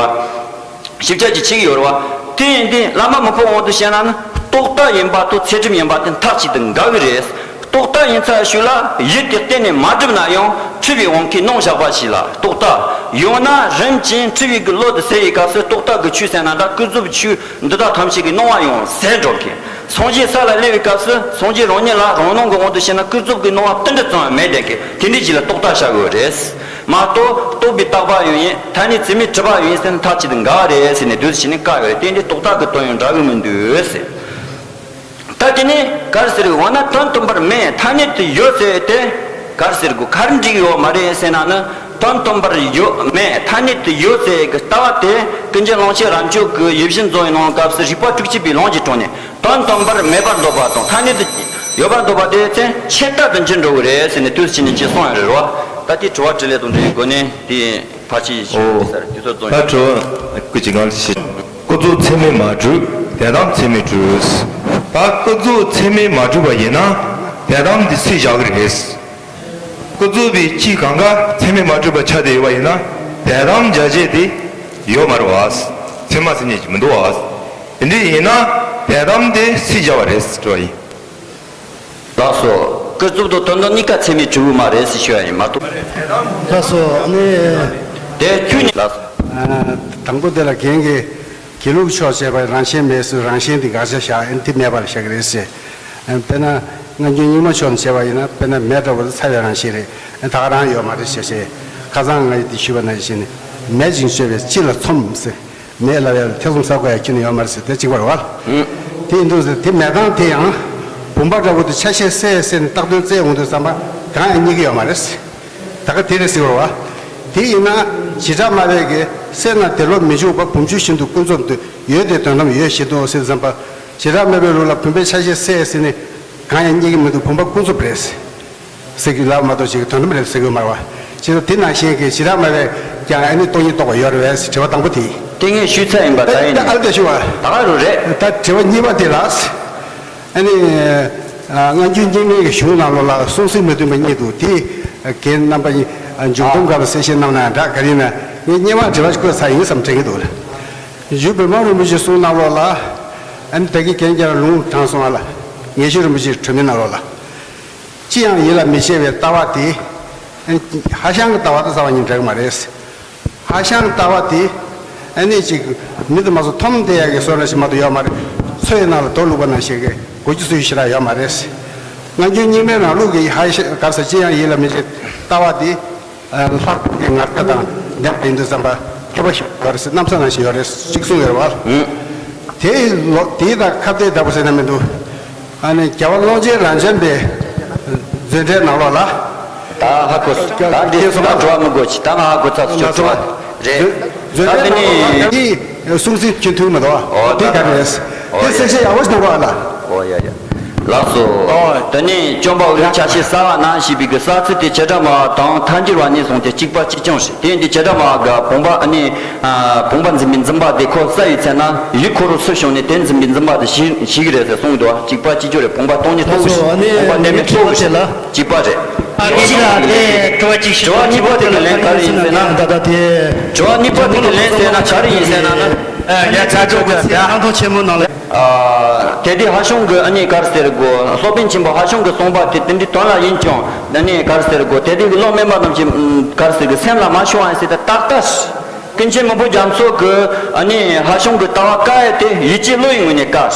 ཞིབ་ཆ་ཅིག་བྱེད་ཀྱི་ཡོད་རེད་བ། དེ་ཡིན་དུས་བླ་མ་མི་ཕོ་དབང་དུ་བྱས་ན་ནི་རྟོག་བཏགས་ཡིན་པ་དང་ཚད་གྲུབ་ཡིན་པ་དེ་མཐའ་གཅིག་ཏུ་འགལ་གྱི་རེད། རྟོག་བཏགས་ཡིན་ཚར་ཤུལ་ལ་ཡུལ་དེ་གཏན་ནས་མ་གྲུབ་ན་ཡང་འཁྲུལ་པའི་དབང་གིས་སྣང་བཞག་པ་ཞིག་ལ་རྟོག་བཏགས། ཡང་ན་རིམ་གྱིས་འཁྲུལ་པའི་གི་བློ་དེ་ཟད་ཡི་སྐབས་སུ་རྟོག་བཏགས་ཀྱི་ཆོས་ཟེར་ན་འདྲ། ཀུན་རྫོབ་ཆོས་འདི་དག་ཐམས་ཅད་ཀྱི་སྣང་བ་ཡང་ཟད་འགྲོ་གི། སངས་རྒྱས་ས་ལ་སླེབས་པའི་སྐབས་སུ་སངས་རྒྱས་རང་ཉིད་ལ་རང་སྣང་གི་དབང་དུ་བྱས་ན་ཀུན་རྫོབ་ཀྱི་སྣང་བ་དེ་འདྲ་ཙམ་ཡང་མེད་བསྡད་ཀི། དེ་འདྲའི་ཅིག་ལ་རྟོག་བཏགས་བྱ་དགོས་རེད། མ་གཏོགས་རྟོག་པས་བཏགས་པ་ཡང་ཡིན། ཐ་སྙད་ཚད་མས་གྲུབ་པ་ཡང་ཡིན་ཟེར་ན་མཐའ་གཅིག་ཏུ་འགལ་བ་རེད་ཟེར་ནས་འདུག་སེ་བྱས་ནས་བཀག་ཡོད་རེད། དེ་འདྲའི་རྟོག་བཏགས་ཀྱི་དོན་ཡང་འདྲ་གི་མི་འདུག་ཟེར། ད་དེ་ནས་ག་རེ་ཟེར། འོ་ན་དོན་སྟོན་པར་མེད་ཐ་སྙད་དུ་ཡོད་ཟེར་ཏེ་ག་རེ་ཟེར་དགོས། ག་རེ་འགྲིག་ཡོད་མ་རེད་ཟེར་ན་ནི། དོན་སྟོན་པར་ཡོད་མེད་ཐ་སྙད་དུ་ཡོད་ཟེར་གི་ལྟ་བ་དེ་ཀུན་མཁྱེན་གླང་ཆེན་རབ་འབྱམས་ཀྱི་ཡིད་བཞིན་རྫོགས་པའི་ནང་སྐབས་སུ་རིགས་པ་དྲུག་ཅུ་པའི་ལུང་གི་དྲུང་ནས། དོན་སྟོན་པར་མེད་པར་འདོད་པ་དང་ཐ་སྙད་དུ་ཡོད་པར་འདོད་པ་དེ་ཚེ་ཆད་ལྟ་དུ་འགྱུར་འགྲོ་གི་རེད་ཟེར་ནས་དུས་ཕྱིན་ནས་ཅི་གསུངས་ཡོད་རེད་རོ། ད་དེ་དྲི་བ་དྲིས་ལན་དང་འབྲེལ་བའི་སྒོ་ནས་དེ་ཕལ་ཆེར་ཞུ་ཨོ། ཟེར་དུས་ཚོད་རྫོགས་ད་ཡོད། དྲི་བ་ཀུན་གྱི་ངང་ལ་ཞིག་ཀུན་རྫོབ་ཚད་མས་མ་གྲུབ། དེ་དམ་ཚད་མས་གྲུབ། ད་ཀུན་རྫོབ་ཚད་མས་མ་གྲུབ་པ་ཡིན་ན་དེ་དམ་དེ་སུས་བཞག་གི་རེད། ཀུན་རྫོབ་པའི་སྤྱི་གང་ག་ཚད་མས་མ་གྲུབ་པ་ཆགས་ཏེ་ཡོད་པ་ཡིན་ན་དེ་དམ་བཞག་བྱེད་དེ་ཡོད་མ་རེད་བ། ཚད་མ་ཟེར་མཁན་ཅིག་མི་འདུག་བ། དེ་འདྲ་ཡིན་ན་དེ་དམ་དེ་སུས་བཞག་པ་རེད་ཟེར་དྲི་བ་ཡིན། ལགས་སོ། ཀུན་རྫོབ་དང་དོན་དམ་གཉིས་ཀ་ཚད་མས་གྲུབ་ཀྱི་མ་རེད་ཟེར་ཞུ་ཡ་ཡིན་མ་གཏོགས། ལགས་སོ། ཨ་ནི། དེ་ཁྱོད་ཉིད་ལགས་སོ། ཨ། དང་པོ་དེ་ལ་རྒན་གྱིས་དགེ་ལུགས་ཕྱོགས་བྱས་པ་རང་བཞིན་མེད་ཟེར། རང་བཞིན་དེ་དགག་བྱ་བཞག་ཨ་ནི་དེ་མེད་པ་ལ་བཞག་གི་རེད་ཟེར། ཨ། དཔེར་ན་སྔ་འགྱུར་རྙིང་མ་ཕྱོགས་ནས་བྱས་པ་ཡིན་ན་དཔེར་ན་མེ་འདྲ་བོ་དེ་ཚ་བའི་རང་བཞིན་རེད། ཨ། ད་ག་རང་ཡོད་མ་རེད་ཟེར་བྱས། ཁ་སང་ང་ཡིས་དེ་ཞུས་པ་ནང་བཞིན་མེ་བཞིན་སྤྱོད་པའི་ལྕེ་ལ་ཚོམས་ཟེར། མེ་ལབ་ཡ་ལ་ཐེ་ཚོམ་ཟ་དགོས་ཡ་ཁྱོན་ནས་ཡོད་མ་རེད་ཟེར་དེ་གཅིག་པ་རེད་བ། ཨུ། དེ་ཡིན་དུས་ཟེར་དེ་མེད་སྟངས་དེ་ཡང་བུམ་པ་འདྲ་བོ་དེ་ཆ་ཤས་གསལ་ཟེར་ནས་བཏགས་དོན་བཙལ་འོང་དུས་ཙམ་པ་གང་ཡང་རྙེད་ཀྱི་ཡོད་མ་རེད་ཟེར། ད་ག་དེ་རེད་ཟེར་བ། དེ་ཡིན་ན་བྱེ་བྲག་སྨྲ་བས་ཀྱི་སེར་སྣ་དེ་བློར་མི་འཇུག་པ་བུམ་ཆུ་བཞིན་དུ་ཀུན་རྫོབ་ཏུ་ཡོད་དེ་དོན་དམ་ཡོད་བཞིན་དུ་ཟེར་དུས་ཙམ་པ། བྱེ་བྲག་སྨྲ་བའི་ལུགས་ལ་བུམ་པའི་ཆ་ཤས་གསལ་ཟེར་ནས་གང་ཡང་རྙེད་ཀྱི་མི་འདུག་བུམ་པ་ཀུན་རྫོབ་རེད་ཟེར། ཟེར་གྱི་ལབ་མ་གཏོགས་ཅིག་དོན་དམ་རེད་ཟེར་གྱི་མ་རེད་བ། ཅེས་དེ་ནང་བཞིན་གྱི་བྱེ་བྲག་སྨྲ་བས་ཀྱང་ཨ་ནི་སྟོང་ཉིད་རྟོགས་པ་ཡོད་རེད་བས་དྲི་བ་དང་པོ་དེ། དེ་ངས་ཞུས་ཚར་ཡིན་པ་ད་ཡིན་ད་ནི། ཨ་ལ་ད་ཞུ་བ། ད་ག་རུ་རེད། ད་དྲི་བ་གཉིས་པ་དེ་ལ། ཨ་ནི། ཨ། སྔ་འགྱུར་རྙིང་མའི་གི་གཞུང་ནང་ལོགས་ལ་སྲོག་ཟིན་མི་མཐུན་པ་གཉིས་འདུག་དེ། རྒན་རྣམ་པ་གཉིས། ཨ། འཇུག་སྡོམ་སྐབས་ལ་གསལ་བཤད་གནང་ན་འདྲ་ག་རེ་ཡིན་ན་ངས་སྔོན་མ་དྲི་བ་ཞིག་བཀོད་ཚར་ཡིན་བསམ་དྲན་གྱི་འདུག་ལ། རྗེ་བི་མ་རིན་པོ་ཆེའི་གསུང་ནང་ལོགས་ལ། ཨ་ནི་ད་གིན་རྒན་རྒྱལ་ལ་ལུང་དྲངས་སོང་ཨ་ལ། ངེས་ཤེས་རིན་པོ་ཆེའི་གྲོས་མོལ་ནང་ལོགས་ལ། ཅི་ཡང་ཡིད་ལ་མི་བྱེད་པའི་ལྟ་བ་དེ། ཧྭ་ཤང་གི་ལྟ་བ་དང་རྩ་བ་ཉིད་འདྲ་གི་མ་རེད། ཧྭ་ཤང་ལྟ་བ་དེ་ཨ་ནི་ཅིག་མི་དུ་མ་སོ་འཐོམ་བསྡད་ཡག་གི་བཟོ་འདྲ་ཞིག་མ་གཏོགས་ཡོད་མ་རེད། མཚོ་ཡི་ནང་ལ་རྡོ་བླུགས་པ་ནང་བཞིན་གྱི་གོ་རྒྱུ་སུ་ཡོད་ཞེ་དྲག་ཡོད་མ་རེད། སྔ་འགྱུར་རྙིང་མའི་ནང་ལུགས་ཀྱི་ཧྭ་ཤང་ག་རེ་ཟེར་ཅི་ཡང་ཡིད་ལ་མི་བྱེད་ལྟ་བ་དེ་ལྷག་པའི་ངར་སྐད་དང་ལྡན་པ་ཡིན་དུས་ཙམ་པ་མཁས་པ་ཞིག་ཡོད་རེད་ཟེར། གནམ་ས་ནང་བཞིན་ཡོད་རེད་ཅིག་གསུངས་ཡོད་རེད་བ། དེའི་ལོ་དེའི་དང་ཁ་གཏད་ལྟ་བུ་ཟེར་ན་མི་འདུག་ཨ་ནི་རྒྱལ་བ་ཀློང་ཆེན་རབ་འབྱམས་པའི་མཛོད་འགྲེལ་ནང་ལོགས་ལ། ད་ཧ་གོ། ད་འདི་སོང་ན་དྲི་བ་མི་དགོས་ཅི། ད་ང་ཧ་གོ་ཚར་སོང་། དྲི་བ་རེད། མཛོད་ད་འགྲེལ་དེ་ནང་ལོགས་ལ་ནི་ཀྱི་སྲོག་ཟིན་རྒྱུན་མཐུད་མི་འདུག་ཨོ་དེ་ག་རེ་རེད། ཨོ་དེ་གསལ་བཤད་ཡག་པོ་ཞིག་གནང་རོགས་ཨ་ལ། ཨོ་ཡ་ཡ། ལགས་སོ། ཨོ། དེ་ནས་སྐྱོན་པ་འོག་ལུགས་ཆ་ཤས་གསལ་བ་ནང་བཞིན་པའི་གི་གསལ་ཚིག་དེ་བྱེ་བྲག་སྨྲ་བ་དང་ཐལ་འགྱུར་བ་གཉིས་གསུངས་ཏེ་གཅིག་པ་གཅིག་རྐྱང་རེད། དེ་ཡིན་དུས་བྱེ་བྲག་སྨྲ་བ་ག་བུམ་པ་ཨ་ནི། ཨ། བུམ་པ་འཛིན་པའི་འཛིན་པ་དེ་ཁོ་གསལ་བའི་ཚེ་ན་ཡུལ་ཁོ་རང་སུ་བྱུང་ནས་དེ་འཛིན་པའི་འཛིན་པ་དེ་ཞིག་ཞིག་རེད་ཟེར་གསུངས་འདུག་གཅིག་པ་གཅིག་རྐྱང་རེད། བུམ་པ་སྟོང་ཉིད་རྟོགས། ལགས་སོ། ཨ་ནི་བུམ་པ་བདེན་མེད་རྟོགས། ལགས་སོ། གཅིག་པ་རེད། ཨ་ནི་ཅི་ལ་དེ་དྲི་བ་གཅིག་ཞུ། དྲི་བ་གཉིས་པ་དེ་ལ་ལན་ག་རེ་ཡིན་ཟེར་ན། ད་ལྟ་དེ། དྲི་བ་གཉིས་པ་དེ་ལ་ལན་ཟེར་ན་ག་རེ་ཡིན་ཟེར་ན་ནི། ཨ། ཡ་ཚ་ཚོ་གི་ཚེ་སྣང་སྟོང་ཆེན་མོ་ནང་ལ། ཨ། དེ་དུས་ཧྭ་ཤང་གི་ཨ་ནི་ག་རེ་ཟེར་དགོས། སློབ་དཔོན་ཆེན་པོ་ཧྭ་ཤང་གི་གསུངས་པ་དེ་དེ་འདྲའི་དོན་ལ་ཡིན་ཀྱང་ཨ་ནི་ག་རེ་ཟེར་དགོས། དེ་དུས་ཀྱི་བློ་དམན་པ་རྣམས་ཀྱིས་ག་རེ་ཟེར་དགོས། སེམས་ལ་མ་ཤོང་བ་ཟེར་ཏེ་ཏག་ཏག་ཀུན་མཁྱེན་མི་ཕོ་རྒྱ་མཚོ་གི་ཨ་ནི་ཧྭ་ཤང་གི་ལྟ་བ་བཀག་ཡ་དེ་ཡིད་ཀྱི་བློ་ཡི་ངོས་ནས་བཀག་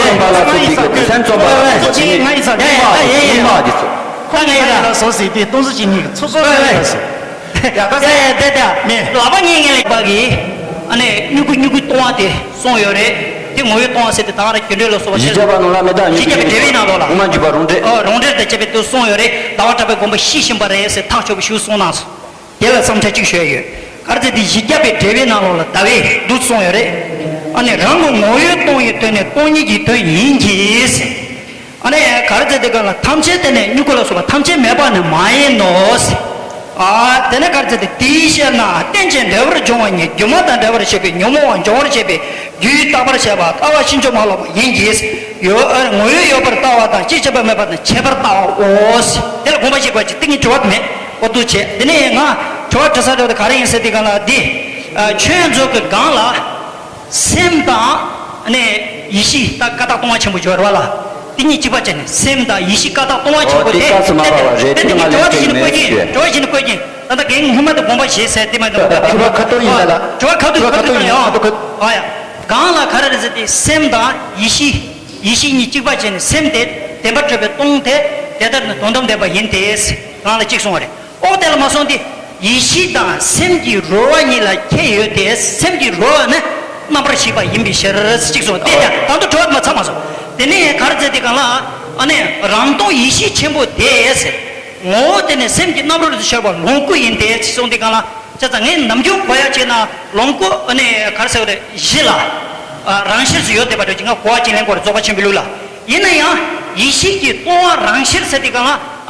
རྩོམ་པ་ལ་སོགས་པའི་གི་སེམས་རྩོམ་པ་ལ་སོགས་པ་དེ་ནི་ཡིན་པ་དེ་ཚོ། ཁོ་ངའི་ཡ་ལ་སོ་སི་དེ་སྟོང་གཟུགས་ཀྱི་ཉིད་ཚོ་ཚོ་ལ་ཡ་སོ། ཡ་ད་ཟེ་དེ་དེ་མེ་ལག་པ་གཉིས་ངན་ལེགས་པ་གི་ཨ་ནི་སྨྱུ་གུ་སྨྱུ་གུའི་ལྟུང་བ་དེ་གསུངས་ཡོད་རེད། དེ་ངོ་བོའི་ལྟུང་བ་ཟེར་དེ་ད་ར་རྒྱུ་འབྲས་ལ་སོགས་པ་བཞི་བརྒྱ་པ་ནང་ལ་མེ་ད་བཞི་བརྒྱ་པའི་འགྲེལ་པའི་ནང་ལོགས་ལ་དབུ་མ་འཇུག་པ་རང་འགྲེལ། ཨོ་རང་འགྲེལ་དང་བཅས་པའི་དེ་གསུངས་ཡོད་རེད། ཟླ་བ་གྲགས་པའི་དགོངས་པ་ཤེས་བཞིན་པ་རེད་ཟེར་ཐག་ཆོད་པོ་ཞིག་གསུངས་གནང་སོང་། དེ་ལ་བསམ་འཆར་གཅིག་ཞུ་ཡ་ཡོད། ག་རེ་ཟེར་དེ་བཞི་བརྒྱ་པའི་འགྲེལ་པའི་ནང་ལོགས་ལ་ཟླ་བས་འདུག་གསུངས་ཡོད་རེད། ཨ་ནི་རང་གི་ངོ་བོའི་སྟོང་ཉིད་དོན་ནི་སྟོང་ཉིད་ཀྱི་དོན་ཡིན་གྱི། ཨ་ནི་ག་རེ་ཟེར་དེ་གང་ལ་ཐམས་ཅད་དེ་ནི་སྨྱུ་གུ་ལ་སོགས་པ་ཐམས་ཅད་མེད་པ་ནི་མ་ཡིན་ནོ། ཨ་དེ་ནི་ག་རེ་ཟེར་དེ་དེའི་ཕྱིར་ན་རྟེན་ཅིང་འབྲེལ་བར་འབྱུང་བ་ཉིད་སྒྱུ་མ་དང་འབྲེལ་བར་བྱེད་པའི་ཉོན་མོངས་པ་སྦྱོང་བར་བྱེད་པའི་རྒྱུའི་རྟག་པར་བྱེད་པ་ལྟ་བ་ཕྱིན་ཅི་མ་ལོག་པ་ཡིན་གྱི། ཡོད་ངོ་བོས་ཡོད་པར་ལྟ་བ་དང་སྐྱེ་མཆེད་པ་མེད་པ་དང་བྱས་པར་ལྟའོ། དེ་ལ་དགོངས་པ་བཞེས་དགོས་ཀྱི་ཏིང་ངེ་འབྱོར་བ་མེད། འོ་འདུག་བྱས་དེ་ནས་ང་དྲི་བ་དྲི་ས་དྲི་བ་དེ་ག་རེ་ཡིན་ཟེར་དེ་གང་ལ་འདི། ཨ་ཆོས་མཛོད་ཀྱི་སྒང་ལ་སེམས་དང་ནས་ཡེ་ཤེས་ད་ཀ་དག་སྟོང་པ་ཆེན་པོ་སྦྱོར་བ་ལ་དེ་གཉིས་གཅིག་པ་བྱས་ནས་སེམས་དང་ཡེ་ཤེས་ཀ་དག་སྟོང་པ་ཆེན་པོ་དེ་དེ་དེ་དེ་དྲི་བ་དེ་བཞིན་བཀོད་ཀྱིན་དྲི་བ་བཞིན་བཀོད་ཀྱིན་ད་ལྟ་རྒན་སྔོན་མ་དེ་དགོངས་པ་བཞེས་ཟེར་དེ་མ་གཏོགས་དྲི་བ་ཁ་ཐོར་ཡིན་ད་ལ། དྲི་བ་ཁ་ཐོར་ཁ་ཐོར་ཡིན་ཡང་ཨ་ཡ་སྒང་ལ་ག་རེ་རེད་ཟེར་དེ་སེམས་དང་ཡེ་ཤེས་ཡེ་ཤེས་གཉིས་གཅིག་པ་བྱས་ནས་སེམས་དེ་བདེན་པར་གྲུབ་པའི་སྟོང་དེ་དེ་ལྟར་ནི་དོན་དམ་བདེན་པ་ཡིན་ཏེ། རང་ལ་གཅིག་གསུངས་པ་རེད། ཨོ་དེ་ལ་མ་སོང་སྟེ། ཡེ་ཤེས་དང་སེམས་ཀྱི་རོལ་བ་གཉིས་ལ་ཁྱད་ཡོད་དེ་སེམས་ཀྱི་རོལ་བ་ནི་རྣམ་པར་ཤེས་པ་ཡིན་པའི་ཕྱིར་གཅིག་གསུངས་དེ་ཀྱང་ད་དུང་དྲི་བ་མ་ཚར་མ་སོང་། དེ་ནས་ག་རེ་ཟེར་དེ་གང་ལ་ཨ་ནི་རང་སྟོང་ཡེ་ཤེས་ཆེན་པོ་དེ་ཟེར། ངོ་བོ་དེ་ནི་སེམས་ཀྱི་རྣམ་རོལ་དུ་ཤར་བ་ལོངས་སྐུ་ཡིན་ཏེ་གཅིག་གསུངས་དེ་གང་ལ། བྱས་ཙང་ངས་ནམ་རྒྱུན་གོ་ཡ་བྱས་ན་ལོངས་སྐུ་ཨ་ནི་ག་རེ་ཟེར་བ་རེད་གཞི་ལ། རང་ཤེས་སུ་ཡོད་བསྡད་པ་འདྲ་ཅིག་ང་གོ་བ་ཅིག་ལེན་དགོས་རེད་རྫོགས་པ་ཆེན་པོའི་ལུགས་ལ། ཡིན་ན་ཡང་ཡེ་ཤེས་ཀྱི་སྟོང་པ་རང་ཤེས་ཟེར་དེ་གང་ལ་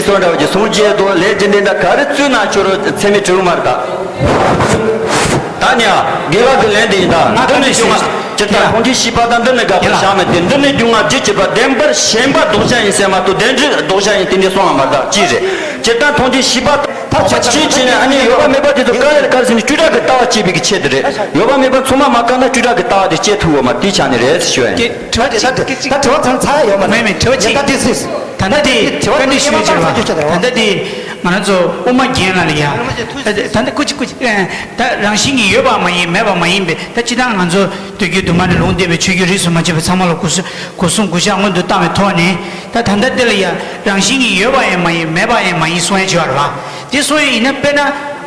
ཀི་སོགས་འདྲ་བ་ཀྱི་སྲུང་བརྩི་དང་ལས་རྒྱུ་འབྲས་དང་ག་རེ་བཙུགས་ན་ཁྱོད་རང་ཚད་མེད་འགྲིག་གི་མ་རེད་ད། ད་ནི་ཨ་རྒན་ལགས་ཀྱི་ལན་དེ་ཡིན་ད། ང་འདི་ནས་བྱུང་བ་སྤྱིར་བཏང་མཐོང་ཆེན་བཞི་པ་དང་འདི་ནས་དགག་པ་བཞག་མེད་དེ། འདི་ནས་རྒྱུ་ལྔ་རྒྱུ་གཅིག་པ་བདེན་པར་ཞེན་པ་ལྡོག་བྱ་ཡིན་ཟེར་མ་གཏོགས་བདེན་འབྲེལ་ལྡོག་བྱ་ཡིན་དེ་འདྲ་གསུངས་པ་མ་རེད་ད། ཅི་རེད། སྤྱིར་བཏང་མཐོང་ཆེན་བཞི་པ་ད་ཆ་ཅི་བྱས་ནས་ཨ་ནི་ཡོད་པ་མེད་པ་དེ་ཚོ་ག་རེ་ག་རེ་ཟེར་ནས་སྤྲོས་བྲལ་གྱི་ལྟ་བ་སྐྱེ་བའི་གི་ཆེད་དུ་རེད། ཡོད་པ་མེད་པ་ཚང་མ་མ་བཀག་ན་སྤྲོས་བྲལ་གྱི་ལྟ་བ་དེ་སྐྱེ་ཐུབ་ཡོད་མ་རེད། དེའི་ཆ་ནས་རེད་ཞུ་ཡ་ཡིན། དྲི་བ་དེ་ད་དྲི་ད་དྲི་བ་ཚང་ཚར་ཡོད་མ་རེད། མེད་མེད་དྲི་བ་གཅིག་ད་ད་དྲི་བ་ད་ད་དེ་དྲི་བ་བཀའ་འདྲི་ཞུ་ཡ་བྱེད་རོགས། ད་ད་དེ་ང་རང་ཚོ་དབུ་མ་རྒན་ལགས་ལ་ཡ། ད་ད་ད་ཀུ་ཅི་ཀུ་ཅི་ད་རང་བཞིན་གྱིས་ཡོད་པ་མ་ཡིན་མེད་པ་མ་ཡིན་པས། ད་སྤྱིར་བཏང་ང་ཚོ་དུས་རྒྱུན་དུ་མ་ནས་ལུང་བསྟན་པའི་ཆོས་བརྒྱུད་རིས་སུ་མ་ཆད་པ་ཚང་མ་ལ་གོ་གོ་གསུང་གོ་ཤགས་སྔོན་དུ་བཏང་བའི་ཐོག་ནས། ད་ད་ལྟ་འདི་ལ་ཡ་རང་བཞིན་གྱིས་ཡོད་པ་ཡང་མ་ཡིན་མེད་པ་ཡང་མ་ཡིན་གསུང་ཡ་བྱེད་པ་རེད་བ། དེ་གསུང་ཡ་ཡིན་ན་དཔེར་ན་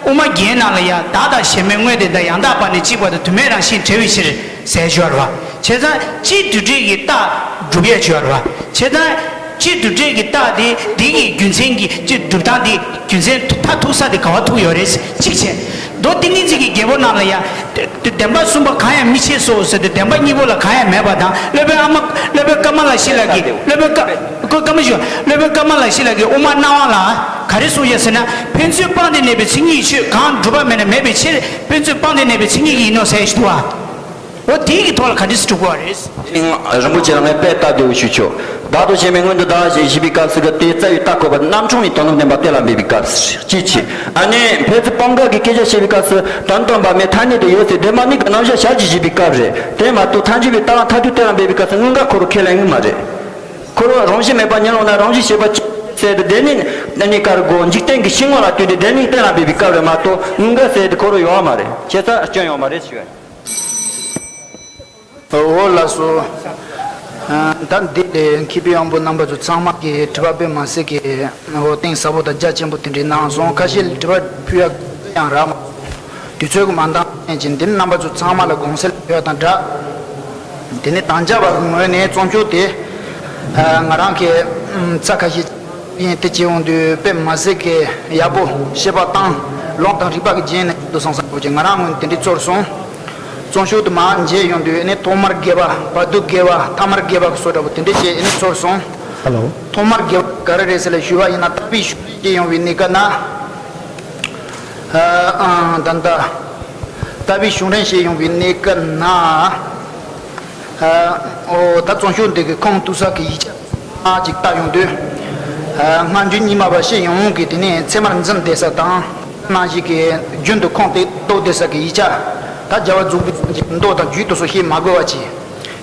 དབུ་མ་རྒྱན་ནང་ལ་ཡ་བདག་དང་གཞན་མའི་དངོས་དེ་དག་ཡང་དག་པ་ནི་གཅིག་པ་དང་དུ་མའི་རང་བཞིན་བྲལ་བའི་ཕྱིར་ཟེར་ཡ་བྱེད་པ་རེད་བ། བྱས་ཙང་སྤྱིར་འདུས་བྲལ་གྱི་རྟགས་སྒྲུབ་ཡ་བྱེད་པ་རེད་བ། བྱས་ཙང་སྤྱིར་འདུས་བྲལ་གྱི་རྟགས་དེ་འདི་གི་རྒྱུ་མཚན་གྱི་སྤྱིར་སྒྲུབ་སྟངས་དེ་རྒྱུ་མཚན་མཐར་ཐུག་ས་དེ་ག་བ་ཐུག་ཡོད་རེད། གཅིག་བྱས། མདོ་ཏིང་ངེ་འཛིན་གྱི་རྒྱལ་པོ་ནང་ལ་ཡ། དེ་བདེན་པ་གསུམ་པ་གང་ཡང་མི་ཕྱེད་སོ་ཟེར་ཏེ་བདེན་པ་གཉིས་པོ་ལ་གང་ཡང་མེད་པ་དང་། སློབ་དཔོན་ཨ་མ་སློབ་དཔོན་ཀ་མ་ལ་ཤཱི་ལ་གིས་སློབ་དཔོན་ཀ་ཀ་ཀ་མ་ཞུ་སློབ་དཔོན་ཀ་མ་ལ་ཤཱི་ལ་གིས་དབུ་མ་སྣང་བ་ལ་ག་རེ་གསུངས་ཡོད་ཟེར་ན། ཕན་ཚུན་སྤངས་ཏེ་གནས་པའི་མཚན་ཉིད་ཆོས་གང་སྒྲུབ་པ་མེད་ན་མེད་པའི་ཕྱིར། ཕན་ཚུན་སྤངས་ཏེ་གནས་པའི་མཚན་ཉིད་ཀྱིས་ཡིན་ནོ་ཟེར་ཞུ་བ། འོ་དེའི་གི་ཐོག་ལ་ག་འདྲ་སེ་སྒྲུབ་དགོས་པ་རེད། རིན་པོ་ཆེ་ལ་ངས་དཔེ་ལྟ་དེ་ཞུ་ཆོག་བདག་དང་གཞན་མའི་སྔོན་དུ་བདག་ཞེས་བྱེད་པའི་སྐབས་སུ་གི་དེའི་རྩ་བའི་རྟགས་འཁོད་པ་རྣམ་གྲངས་ནི་དོན་དམ་བདེན་པ་གཏན་ལ་འབེབས་པའི་སྐབས་སུ་ཅི་མཆིས། ཨ་ནི་ཕན་ཚུན་སྤངས་འགལ་གྱི་སྐད་ཆ་བཤད་པའི་སྐབས་སུ་དོན་དམ་པ་མེད་ཐ་སྙད་དུ་ཡོད་ཚེ་བདེན་པ་གཉིས་ཀྱི་རྣམ་གཞག་ཞལ་གྱིས་བཞེས་པའི་སྐབས་རེད། དེ་མ་གཏོགས་ཐལ་འགྱུར་བའི་རྟགས་མཐར་ཐུག་གཏན་ལ་འབེབས་པའི་སྐབས་སུ་དངོས་འགལ་ཁོ་རང་ཁས་ལེན་གྱི་མ་རེད། ཁོ་རང་རང་བཞིན་མེད་པ་ཉིད་ལ་ན་རང་བཞིན་བྱེད་པ་ཅི་ཟེར་ཏེ་དེ་ནི་ནི་ཀར་གོ་འཇིག་རྟེན་གྱི་ཕྱི་དངོས་ལ་ལྟོས་ཏེ་དེ་ནི་གཏན་ལ་འབེབས་པའི་སྐབས་རེད་མ་གཏོགས་དངོས་འགལ་ཟེར་ཏེ་ཁོ་རང་ཡོད་མ་རེད། ཁྱད་མཚར་སྐྱོན་ཡོད་མ་རེད་ཞུ། འོ་ལགས་སོ། ཨ། ད་འདི་ལས་མཁས་པའི་དབང་པོ་རྣམ་པ་ཚོ་ཚང་མ་གིས་དྲི་བ་དཔེ་མ་སྲིད་ཀྱི་འོ་གཏིང་ཟབ་པོ་དང་རྒྱ་ཆེན་པོ་དེ་འདྲའི་གནང་སོང་། ཁ་ཤས་ལ་དྲི་བ་ཕུལ་ཡག་ཡང་རག་མ་སོང་། དུས་ཚོད་ཀྱི་མ་འདང་ཅན་གྱི་འདི་ནི་རྣམ་པ་ཚོ་ཚང་མ་ལ་དགོངས་སེལ་ཡོད་དང་སྦྲགས། དེ་ནི་དང་རྒྱ་བར་གྱི་ངོས་ནས་རྩོམ་ཤོག་དེ་ཨ་ང་རང་གི་ཚ་ཁ་ཤས་ཡིན་དེ་བྱེད་འོང་དུས་དཔེ་མ་སྲིད་ཀྱི་ཡག་པོ་བཤད་པ་དང་ལུང་དང་རིགས་པ་གི་རྒྱན་ནས། དུ་སང་སང་པོ་ཅིག་ང་རང་ངོས་དེ་འདྲའི་ཚོར་སོང་། རྩོམ་ཤོག་དུ་མར་མཇལ་ཡོང་དུས་ཨ་ནི་ཐོག་མར་དགེ་བ། བར་དུ་དགེ་བ། ཐ་མར་དགེ་བ་གི་བཟོ་འདྲ་པོ་དེ་འདྲ་བྱས་ཨ་ནི་ཚོར་སོང་། ཧ་ལོ། ཐོག་མར་དགེ་བ་ག་རེ་རེད་ཟེར་ལ་ཞུས་པ་ཡིན་ན། ད་བི་ཤུ་རེ་སྐྱེས་ཡོང་བའི་གནས་སྐབས་ན། ཨ་ཨ་ད་ད་ད་བི་ཤུ་རེ་སྐྱེས་ཡོང་བའི་གནས་སྐབས་ན། ཨོ་ད་རྩོམ་ཤོག་འདི་གི་ཁུངས་གཏུགས་ས་གི་ཡིག་ཆ་ཨ་ཅིག་བལྟ་ཡོང་དུས། ཨ་སྔ་འགྱུར་རྙིང་མ་པ་སྤྱི་ཡོངས་ཀྱི་དེ་ནས་ཚད་མར་འཛིན་བསྡད་ས་དང་། ནང་བཞིན་གྱི་རྒྱུན་དུ་ཁུངས་དེ་གཏུགས་བསྡད་ས་གི་ཡིག་ཆ། ད་རྒྱལ་བ་རྫོགས་པའི་སངས་རྒྱས་ཀྱི་མདོ་དང་རྒྱུད་དེ་ཚོ་བཤད་མ་དགོས་པ་བྱས།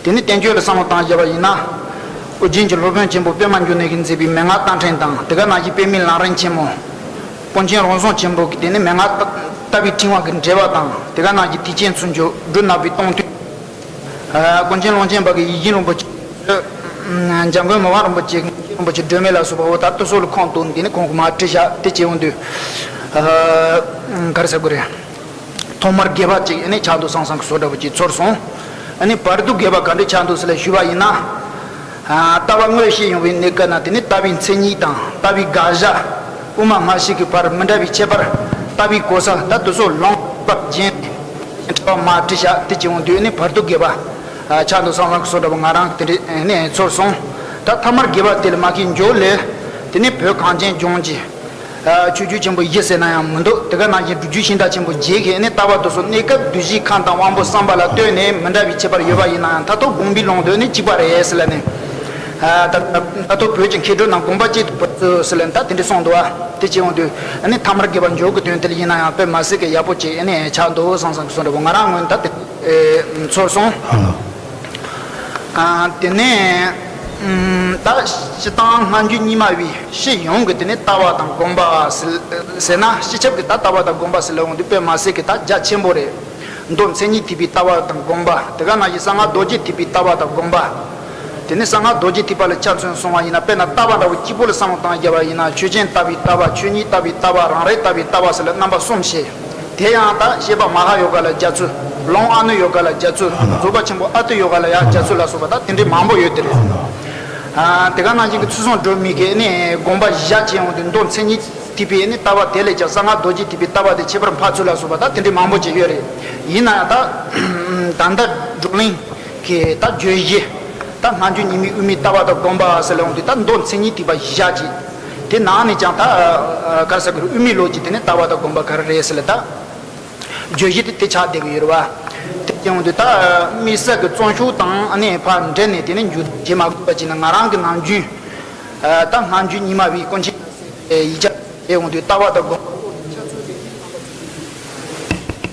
དེ་ནས་བསྟན་བཅོས་ལ་བསམ་བློ་བཏང་བཞག་པ་ཡིན་ན། ཨོ་རྒྱན་གྱི་སློབ་དཔོན་ཆེན་པོ་པདྨ་འབྱུང་གནས་ཀྱིས་མཛད་པའི་མན་ངག་རྟ་ཕྲེང་དང་། དེ་ག་ནང་བཞིན་པདྨའི་ལམ་རིམ་ཆེན་མོ། ཀུན་མཁྱེན་རོང་ཟོམ་ཆེན་པོ་གི་དེ་ནི་མན་ངག་ལྟ་བའི་ཕྲེང་བ་གི་འགྲེལ་པ་དང་། དེ་ག་ནང་བཞིན་ཐེག་ཆེན་ཚུལ་འཆོས། འབྲུ་སྣ་བའི་སྟོང་ཐུན། ཨ་ཀུན་མཁྱེན་ཀློང་ཆེན་པ་གི་ཡིད་བཞིན་རིན་པོ་ཆེ། འཇམ་མགོན་མི་དབང་རིན་པོ་ཆེ། རིན་པོ་ཆེ་སྒྲོལ་མ་ལ་སོགས་པ་འོ་ད་དེ་ཚོ་ལ་ཁུངས་གཏུགས་འདི་ནི་ཁོང་གིས་མར་བྲིས་བཞག་དེ་བྱས་ཡོང་དུས། ཨ་ག་རེ་ཟེར་དགོས་རེད། ཐོག་མར་དགེ་བ་ཅིག་ཨ་ནི་ཆགས་འདུག་སང་སང་གི་བཟོ་འདྲ་པོ་ཅིག་ཚོར་སོང་། ཨ་ནི་བར་དུ་དགེ་བ་ག་འདྲ་ཆགས་འདུག་ཟེར་ལ་ཞུས་པ་ཡིན་ན། ཨ་ལྟ་བ་དངོས་བཤད་ཡོང་བའི་གནས་སྐབས་ན་དེ་ནི་ལྟ་བའི་མཚན་ཉིད་དང་ལྟ་བའི་དགག་བཞག། དབུ་མ་སྨྲ་བྱེད་ཀྱི་བར་མི་འདྲ་བའི་ཁྱད་པར། ལྟ་བའི་གོ་ས། ད་དེ་ཚོ་ལོངས་སྤྱོད་པ་རྒྱན། ཕྲེང་བ་མར་བྲིས་བཞག་དེ་བྱས་ཡོང་དུས་ནི་བར་དུ་དགེ་བ་ཆགས་འདུག་སང་སང་གི་བཟོ་འདྲ་པོ་ང་རང་གི་དེ་འདྲ་ནས་ཚོར་སོང་། ད་ཐ་མར་དགེ་བ་དེ་ལ་མ་གི་འཇོག་ལས། དེ་ནི་བོད་གངས་ཅན་ལྗོངས་ཀྱི་ཆོས་བརྒྱུད་ཆེན་པོ་བཞི་ཟེར་ན་ཡང་མི་འདུག་དེ་ག་ནང་བཞིན་སྒྲུབ་བརྒྱུད་ཤིང་རྟ་ཆེན་པོ་བརྒྱད་ཀྱི་ནི་ལྟ་བ་དེ་ཚོ་གནས་སྐབས་གདུལ་བྱའི་ཁམས་དང་དབང་པོ་གསུམ་པ་ལ་ལྟོས་ནས་མི་འདྲ་བའི་ཁྱད་པར་ཡོད་པ་ཡིན་ན་ཡང་མཐར་ཐུག་དགོངས་པའི་ལུང་དུ་ནི་གཅིག་པ་རེད་ཟེར་ལ་ནི། ད་ད་ལྟ་བོད་ཀྱི་མཁས་གྲུབ་རྣམས་དགོངས་པ་གཅིག་ཏུ་བོར་ཚུལ་ཟེར་ལ་ད་དེ་འདྲ་གསུངས་འདུག་བ། དེ་བྱས་ཡོང་དུས་ཨ་ནི་ཐ་མར་དགེ་བ་འཇོག་གི་དོན་དེ་ལ་ཡིན་ན་ཡང་དཔེ་མ་སྲིད་ཀྱི་ཡག་པོ་ཅིག་ཨ་ནི་ཆགས་འདུག་སང་སང་གི་བཟོ་འདྲ་པོ་ང་རང་ངོས་ནས་ད་དེ་ཚོར་སོང་། ཨ་དེ་ནས་ད་སྤྱིར་བཏང་སྔ་འགྱུར་རྙིང་མ་པའི་སྤྱི་ཡོངས་ཀྱི་དེ་ནས་ལྟ་བ་དང་དགོངས་པ་ཟེར་ན། སྤྱི་ཁྱབ་ཀྱི་ད་ལྟ་བ་དང་དགོངས་པ་ཟེར་ལ་ཡོང་དུས་དཔེ་མ་སྲིད་ཀྱི་ད་རྒྱ་ཆེན་པོ་རེད། མདོ་མཚན་ཉིད་ཐེག་པའི་ལྟ་བ་དང་དགོངས་པ། དེ་ག་ནང་བཞིན་གསང་སྔགས་རྡོ་རྗེ་ཐེག་པའི་ལྟ་བ་དང་དགོངས་པ། དེ་ནས་གསང་སྔགས་རྡོ་རྗེ་ཐེག་པ་ལ་ཆ་མཚོན་སོང་བ་ཡིན་ན། དཔེར་ན་ལྟ་བ་འདྲ་བོ་གཅིག་པོ་ལ་བསམ་བློ་བཏང་བཞག་པ་ཡིན་ན། ཆོས་ཅན་ལྟ་བའི་ལྟ་བ། ཆོས་ཉིད་ལྟ་བའི་ལྟ་བ། རང་རིག་ལྟ་བའི་ལྟ་བ་ཟེར་ལ་རྣམ་པ་གསུམ་བཤད། དེ་ཡང་ད་བཤད་པ་མ་ཧཱ་ཡོ་ག་ལ་རྒྱ་མཚོ། ལུང་ཨ་ནུ་ཡོ་ག་ལ་རྒྱ་མཚོ། རྫོགས་པ་ཆེན་པོ་ཨ་ཏི་ཡོ་ག་ལ་ཡང་རྒྱ་མཚོ་ལ་སོགས་པ་ད་དེ་འདྲའི་མང་པོ་ཡོད་དེ་རེད། ཨ་དེ་ག་ནང་བཞིན་གྱི་ཚུལ་གསུམ་སྒྲོན་མེ་གི་ནི་དགོངས་པ་བཞག་བྱས་ཡོང་དུས་མདོ་མཚན་ཉིད་ཐེག་པའི་ནི་ལྟ་བ་དེ་ལས་ཀྱང་གསང་སྔགས་རྡོ་རྗེ་ཐེག་པའི་ལྟ་བ་དེ་ཁྱད་པར་འཕགས་ཚུལ་ལ་སོགས་པ་ད་དེ་འདྲའི་མང་པོ་ཅིག་ཡོད་རེད། ཡིན་ན་ཡང་ད་ད་ལྟ་བགྲོ་གླེང་གི་ད་བརྗོད་གཞི་ད་སྔ་འགྱུར་རྙིང་མའི་དབུ་མའི་ལྟ་བ་དང་དགོངས་པ་ཟེར་ལ་ཡོང་དུས་ད་མདོ་མཚན་ཉིད་ཐེག་པ་བཞག་ཅིག་དེ་ནང་ནས་ཀྱང་ད་ག་རེ་ཟེར་དགོས་རེད། དབུ་མའི་ལུགས་ཀྱི་དེ་ནི་ལྟ་བ་དང་དགོངས་པ་ག་རེ་རེད་ཟེར་ལ་ད་བརྗོད་གཞི་དེ་དེ་ཆགས་བསྡད་ཀྱི་ཡོད་རེད་བ། དེ་ཀྱང་འདི་ད་དམིགས་བསལ་གྱི་རྩོམ་ཤོག་དང་ཨ་ནི་ཕར་འབྲེལ་ནས་དེ་ནི་འཇུག་བྱེད་མ་དགོས་པ་བྱས་ན། ང་རང་གི་ནམ་རྒྱུན་ད་སྔ་འགྱུར་རྙིང་མ་པའི་ཀུན་མཁྱེན་ཡིག་ཆ་དེ་འོང་དུས་ལྟ་བ་དང་དགོངས་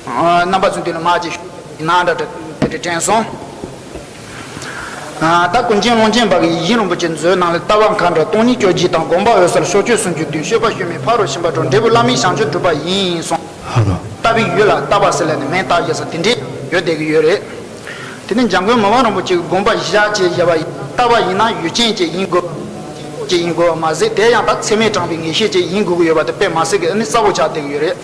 པ་རྣམ་པ་ཚོ་འདི་ལ་མ་ཅིག་ཞུ་ན་འདྲ་དེ་དྲན་སོང་། ད་ཀུན་མཁྱེན་ཀློང་ཆེན་པ་གི་ཡིད་བཞིན་རིན་པོ་ཆེ་མཛོད་ནང་ལ་ལྟ་བ་མཁའ་འགྲོ་སྟོང་ཉིད་བཅོ་བརྒྱད་དང་དགོངས་པ་འོད་གསལ་ཕྱོགས་ཆོས་སུམ་ཅུ་བསྡུས། སྤྱོད་པ་ཤུལ་མའི་ཕ་རོལ་ཕྱིན་པ་དྲུག་འབྲས་བུ་བླ་མེད་བྱང་ཆུབ་སྒྲུབ་པ་ཡིན་གསུངས། ལྟ་བའི་ཡུལ་ལ་ལྟ་བ་ཟེར་ལབ་ནས་མིང་བཏགས་བཞག་ས་དེ་འདྲས་ཡོད་བསྡད་ཀྱི་ཡོད་རེད། དེ་ནས་འཇམ་མགོན་མི་དབང་རིན་པོ་ཆེ་གིས་དགོངས་པ་བཞག་བྱས་བཞག་པ་ཡིན། ལྟ་བ་ཡིན་ན་ཡུལ་ཅན་ཅིག་ཡིན་དགོས། ཅིག་ཡིན་དགོས་པ་མ་ཟད། དེ་ཡང་ད་ཚད་མས་དྲངས་པའི་ངེས་ཤེས་ཅིག་ཡིན་དགོས་ཀྱི་ཡོད་པ་དེ་དཔེ་མ་སྲིད་ཀྱི་ཨ་ནི་གསལ་པོ་ཆགས་བསྡད་ཀྱི་ཡོད་རེད།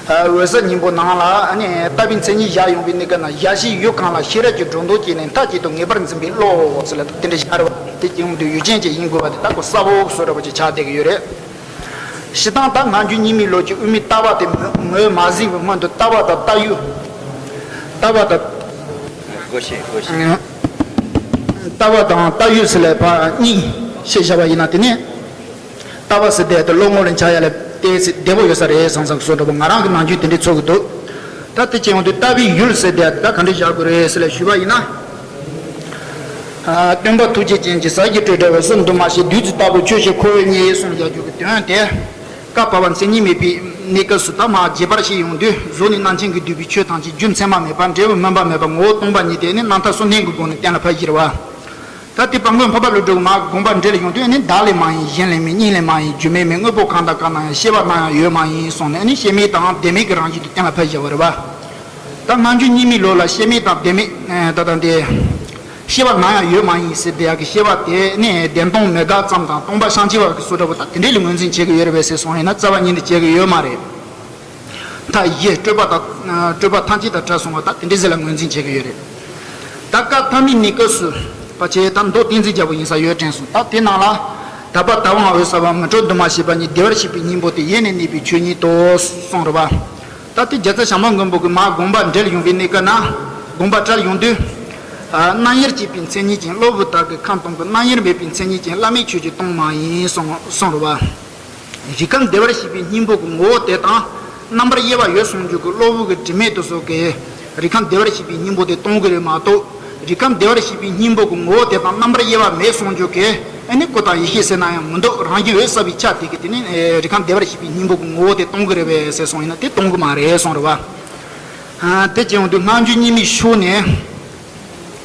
འོད་གསལ་སྙིང་པོ་ནང་ལ་ཨ་ནི་ལྟ་བའི་མཚན་ཉིད་བཞག་ཡོང་བའི་གནས་སྐབས་ན། བཞག་བྱའི་ཡུལ་གང་ལ་ཤེས་རབ་ཀྱི་སྒྲོ་འདོགས་བཅད་ནས་མཐའ་གཅིག་ཏུ་ངེས་པར་འཛིན་པའི་བློ་ཟེར་ལ་དེ་འདྲ་བཞག་རེད་བ། དེ་ཀྱང་དུ་ཡུལ་ཅན་ཅིག་ཡིན་དགོས་པ་དེ་ད་གོ་གསལ་པོ་བཟོ་འདྲ་པོ་ཅིག་ཆགས་བསྡད་ཀྱི་ཡོད་རེད། སྤྱིར་བཏང་ད་སྔ་འགྱུར་རྙིང་མའི་ལུགས་ཀྱི་དབུ་མའི་ལྟ་བ་དེ་ངོས་མ་ཟིན་པའི་སྔོན་དུ་ལྟ་བ་དང་ལྟ་ཡུལ། ལྟ་བ་དང་སྒོ་ཤེས་སྒོ་ཤེས། ལྟ་བ་དང་ལྟ་ཡུལ་ཟེར་ལས་ཕར་གཉིས་ཤེས་བྱ་བ་ཡིན་ན། དེ་ནས་ལྟ་བ་ཟེར་དེ་ལྟ་བློ་ངོ་ལ་འཆར་ཡ་ལ་ཏོག་ཙམ་བདེ་པོ་ཡོད་ས་རེད་བསམ་བསམ་བཟོ་འདྲ་པོ་ང་རང་གི་ནམ་རྒྱུན་དེ་འདྲ་ཚོར་གི་འདུག་ད་དེ་བྱས་ཡོང་དུས་ལྟ་བའི་ཡུལ་ཟེར་དེ་ད་ག་འདྲ་བཞག་དགོས་རེད་ཟེར་ལ་ཞུས་པ་ཡིན་ན། ཨ་སྟོན་པ་ཐུགས་རྗེ་ཅན་གྱིས་ཟབ་ཞི་སྤྲོས་བྲལ་འོད་གསལ་འདུས་མ་བྱས། བདུད་རྩི་ལྟ་བུ་ཆོས་ཀྱི་ཁོ་བོས་རྙེད་གསུངས་བཞག་རྒྱུ་གི་དོན་དེ། བཀའ་བར་པ་མཚན་ཉིད་མེད་པའི་གནས་སྐབས་སུ་ད་མར་རྒྱས་པར་བཤད་ཡོང་དུས། གཟུགས་ནི་རྣམ་མཁྱེན་གྱིས་བསྡུས་པའི་ཆོས་ཐམས་ཅད། རྒྱུ་མཚན་མ་མེད་པ། འབྲས་བུ་སྨིན་པ་མེད་པ། ངོ་བོ་སྟོང་པ་ཉིད་དེ་ནི། རྣམ་ཐར་གསུང་རྟེན་གྱི་སྒོ་ནས་གཏན་ལ་ཕབ་བཞག་པ། ད་དེ་དཔལ་མགོན་འཕགས་པ་ཀླུ་སྒྲུབ་མར་དགོངས་པ་འགྲེལ་ཡོང་དུས་ནི། བདག་ལས་མ་ཡིན་གཞན་ལས་མིན། གཉིས་ལས་མ་ཡིན་རྒྱུ་མེད་མིན། དངོས་པོ་གང་དང་གང་ན་ཡང་། སྐྱེ་བ་ནམ་ཡང་ཡོད་མ་ཡིན་གསུངས་ནས་ནི་སྐྱེ་མེད་དང་ལྡན་མེད་ཀྱི་རང་བཞིན་དུ་གཏན་ལ་ཕབ་བཞག་པ་རེད་པ། ད་སྔ་འགྱུར་རྙིང་མའི་ལུགས་ལ་སྐྱེ་མེད་དང་ལྡན་མེད་ད་ལྟ་འདི། སྐྱེ་བ་ནམ་ཡང་ཡོད་མ་ཡིན་ཟེར་དེ་ཡག་གི། སྐྱེ་བ་དེ་ནི་བདེན་སྟོང་མི་འགལ་ཙམ་དང་། སྟོང་པ་བྱང་ཆུབ་པ་གི་བཟོ་འདྲ་པོ་ད་དེ་འདྲས་ལ་ངོས་འཛིན་བྱེད་ཀྱི་ཡོད་རེད་པས་ཟེར་སོང་ཡིན་ན། རྩ་བ་ཉིད་ནས་བྱེད་ཀྱི་ཡོད་མ་རེད། མཐའ་བཞི་སྤྲོས་པ་དང་སྤྲོས་པ་ཐམས་ཅད་དང་བྲལ་སོང་བ་ད་དེ་འདྲས་ཟེར་ལ་ངོས་འཛིན་བྱེད་ཀྱི་ཡོད་རེད། ད་བཀའ་ཐ་མའི་གནས་སྐབས་སུ་ཕལ་ཆེར་ད་མདོ་ཏིང་འཛིན་རྒྱལ་པོ་ཡིན་ས་ཡོད་དྲན་སོང་། ད་དེ་ནང་ལ། དག་པ་དག་པའམ་འོད་གསལ་བ། མི་སྤྲོ་འདུ་མ་བྱས་པ་ཉིད། བདེ་བར་གཤེགས་པའི་སྙིང་པོ་སྟེ། ཡེ་ནས་གནས་པའི་ཆོས་ཉིད་དོ་གསུངས་རེད་པ། ད་ལྟའི་རྒྱལ་ཚབ་བྱམས་པ་མགོན་པོ་གིས་མར་དགོངས་པ་འགྲེལ་ཡོང་བའི་གནས་སྐབས་ན། དགོངས་པ་བཀྲལ་ཡོང་དུས། རྣམ་དབྱེར་གཅོད་པའི་མཚན་ཉིད་ཅན། གློ་བུར་དག་གིས་ཁམས་སྟོང་གི། རྣམ་དབྱེར་མེད་པའི་མཚན་ཉིད་ཅན། བླ་མེད་ཆོས་ཀྱི་སྟོང་མ་ཡིན་གསུངས་གསུངས་རེད་བ། རིགས་ཁམས་བདེ་བར་གཤེགས་པའི་སྙིང་པོ་གི་ངོ་བོ་དེ་དང་། རྣམ་པར་དབྱེ་བ་ཡོད་གསུངས་རྒྱུ་གི་གློ་བུར་གྱི་དྲི་མེད་དུ་སོགས་ཀྱིས་རིགས་ཁམས་བདེ་བར་གཤེགས་པའི་སྙིང་པོ་དེ་སྟོང་གི་རེད་མ་གཏོགས། རིགས་ཁམས་བདེ་བར་གཤེགས་པའི་སྙིང་པོ་གི་ངོ་བོ་དེ་དང་རྣམ་པར་དབྱེ་བ་མེད་གསུངས་རྒྱུ་གིས་ཨ་ནི་སྐུ་དང་ཡེ་ཤེས་ཟེར་ན་ཡང་མི་འདུག་རང་བཞིན་འོད་གསལ་བའི་ཆ་དེ་གིས་དེ་ནི་རིགས་ཁམས་བདེ་བར་གཤེགས་པའི་སྙིང་པོ་གི་ངོ་བོ་དེ་སྟོང་གི་རེད་པས་ཟེར་སོང་ཡིན་ན་དེ་སྟོང་གི་མ་རེད་གསུངས་རེད་བ། དེ་བྱས་ཡོང་དུས་སྔ་འགྱུར་རྙིང་མའི་ཕྱོགས་ནས།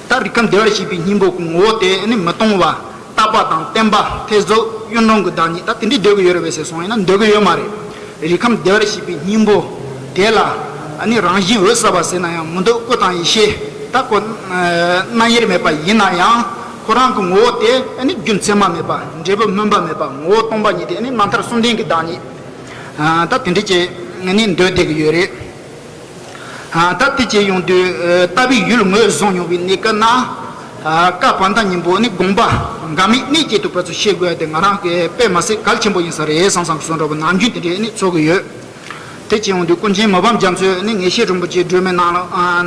ད་རིགས་ཁམས་བདེ་བར་གཤེགས་པའི་སྙིང་པོ་གི་ངོ་བོ་དེ་ནི་མི་སྟོང་བ། རྟག་པ་དང་བརྟན་པ། ཐེར་ཟུག་གཡུང་དྲུང་གི་བདག་ཉིད། ད་དེ་འདྲའི་འདོད་ཀྱི་ཡོད་རེད་པས་ཟེར་སོང་ཡིན་ན་འདོད་ཀྱི་ཡོད་མ་རེད། རིགས་ཁམས་བདེ་བར་གཤེགས་པའི་སྙིང་པོ་དེ་ལ་ཨ་ནི་རང་བཞིན་འོད་གསལ་བ་ཟེར་ན་ཡང་མི་འདུག་སྐུ་དང་ཡེ་ཤེས། ད་ཁོ་རྣམ་དབྱེར་མེད་པ་ཡིན་ན་ཡང་ཁོ་རང་གི་ངོ་བོ་དེ་ཨ་ནི་རྒྱུ་མཚན་མ་མེད་པ། འབྲས་བུ་སྨིན་པ་མེད་པ། ངོ་བོ་སྟོང་པ་ཉིད་དེ་ཨ་ནི་རྣམ་ཐར་གསུམ་ལྡན་གྱི་བདག་ཉིད། ད་དེ་འདྲ་ཅིག་ཨ་ནི་འདོད་བསྡད་ཀྱི་ཡོད་རེད། ད་དེ་བྱས་ཡོང་དུས་ལྟ་བའི་ཡུལ་ངོས་བཟུང་ཡོང་བའི་གནས་སྐབས་ན། བཀའ་དཔལ་ལྡན་སྙིང་པོ་ནི་དགོངས་པ་འགལ་མེད་གནད་ཀྱིས་གྲུབ་པ་ཚོ་ཤེས་དགོས་ཏེ་ང་རང་གི་དཔེ་མ་སྲིད་གལ་ཆེན་པོ་ཡིན་ས་རེད་བསམ་བསམ་གསུང་འདྲ་པོ་ནམ་རྒྱུན་དེ་འདྲའི་ནི་ཚོར་གི་ཡོད། དེ་བྱས་ཡོང་དུས་ཀུན་མཁྱེན་མི་ཕམ་རྒྱ་མཚོས་ནི་ངེས་ཤེས་རིན་པོ་ཆེའི་སྒྲོན་མེ་ནང་ལ་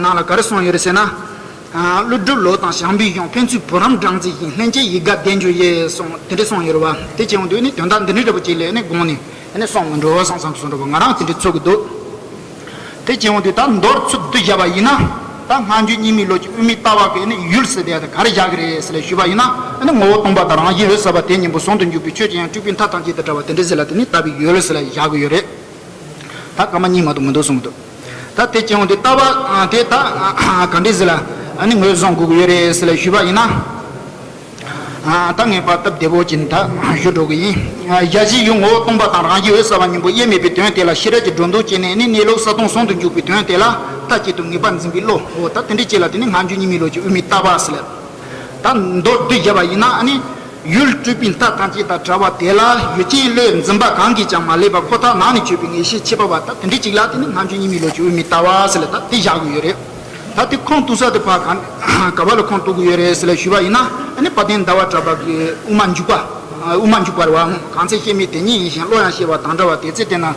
ནང་ལ་ག་རེ་གསུངས་ཡོད་རེད་ཟེར་ན། ཀླུ་སྒྲུབ་ལོ་དང་བྱམས་པའི་གཞུང་། ཕན་ཚུན་བུ་རམ་སྦྲང་རྩི་བཞིན། ལྷན་སྐྱེས་ཡིད་དགའ་བདེ་འབྱུང་ཡི་གསུངས་དེ་འདྲ་གསུངས་ཡོད་རེད་བ། དེ་བྱས་ཡོང་དུས་ནི་དོན་དག་འདི་འདྲའི་འདྲ་པོ་ཅིག་ལ་ནི་དགོངས་ནས། ཨ་ནི་སོང་མི་འགྲོ་བསམ་བསམ་གསུང་འགྲོ་བ་ང་རང་དེ་འདྲའི་ཚོར་གི་འདུག་དེ་བྱས་ཡོང་དུས་ད་མདོར་ཚུར་བསྡུས་བཞག་པ་ཡིན་ན། ད་སྔ་འགྱུར་རྙིང་མའི་ལོ་ཀྱི་དབུ་མའི་ལྟ་བ་གི་ནི་ཡུལ་ཟེར་དེ་ག་རེ་བཞག་གི་རེད་ཟེར་ལ་ཞུས་པ་ཡིན་ན། ཨ་ནི་ངོ་བོ་སྟོང་པ་དང་རང་བཞིན་འོད་གསལ་བ་དེ་གཉིས་པོ་ཟུང་དུ་འཇུག་པའི་ཆོས་ཅན། སྤྲུལ་པའི་མཐའ་ཐམས་ཅད་དང་བྲལ་བ་དེ་འདྲ་ཟེར་ལ་དེ་ནི་ལྟ་བའི་ཡུལ་ཟེར་ལ་བཞག་གི་ཡོད་རེད། ད་སྐར་མ་གཉིས་མ་གཏོགས་མི་འདུག་གསུངས་གི་འདུག་ད་དེ་བྱས་ཡོང་དུས་ལྟ་བ་དེ་ད་ག་འདྲས་ཟེར་ལ་ཨ་ནི་ངོས་བཟུང་དགོས་ཀྱི་ཡོད་རེད་ཟེར་ལ་ཞུས་པ་ཡིན་ན། ད་ངེས་པར་སྟབས་བདེ་པོ་ཅིག་ད་ཞུ་འགྲོ་གི་ཡིན། ཞལ་བཞི་ཡུལ་ངོ་བོ་སྟོང་པ་དང་རང་བཞིན་འོད་གསལ་བ་གཉིས་པོ་དབྱེར་མེད་པའི་དོན་དེ་ལ་ཤེས་རབ་ཀྱི་སྒྲོ་འདོགས་བཅད་ནས་ནི་གནས་ལུགས་གསལ་སྟོང་ཟུང་དུ་འཇུག་པའི་དོན་དེ་ལ་མཐའ་གཅིག་ཏུ་ངེས་པར་འཛིན་པའི་བློ། འོ་ད་དེ་འདྲའི་ཅིག་ལ་དེ་ནི་སྔ་འགྱུར་རྙིང་མའི་ལོ་ཀྱི་དབུ་མའི་ལྟ་བ་ཟེར་ལ། ད་མདོར་བསྡུས་བརྒྱབ་པ་ཡིན་ན་ཨ་ནི། ཡུལ་སྤྲུལ་པའི་མཐའ་ཐམས་ཅད་དང་བྲལ་བ་དེ་ལ་ཡུལ་ཅན་བློས་འཛིན་པ་གང་གིས་ཀྱང་མ་བསླད་པ་ཁོ་ཐག་ནང་ནས་ཆོད་པའི་ངེས་ཤེས་ཁྱད་པར་བ་ད་དེ་འདྲའི་ཅིག་ལ་དེ་ནི་སྔ་འགྱུར་རྙིང་མའི་ལོ་ཀྱི་དབུ་མའི་ལྟ་བ་ཟེར་ལ་ད་དེ་བཞག་དགོས་ཡོད་རེད། ད་དེ་ཁུངས་གཏུགས་ས་དེ་ཕར་ག་ག་བ་ལ་ཁུངས་གཏུགས་དགོས་ཡོད་རེད་ཟེར་ལ་ཞུས་པ་ཡིན་ན་ཨ་ནི་དཔལ་ལྡན་ཟླ་བ་གྲགས་པ་གི་དབུ་མ་འཇུག་པ། དབུ་མ་འཇུག་པ་རེད་བ། གང་ཚེ་ཤེས་མིན་དེ་ཉིད་ཡིན་ཞིང་། བློ་ཡང་ཤེས་པ་དང་བྲལ་བ། དེ་ཚེ་བརྟེན་ན།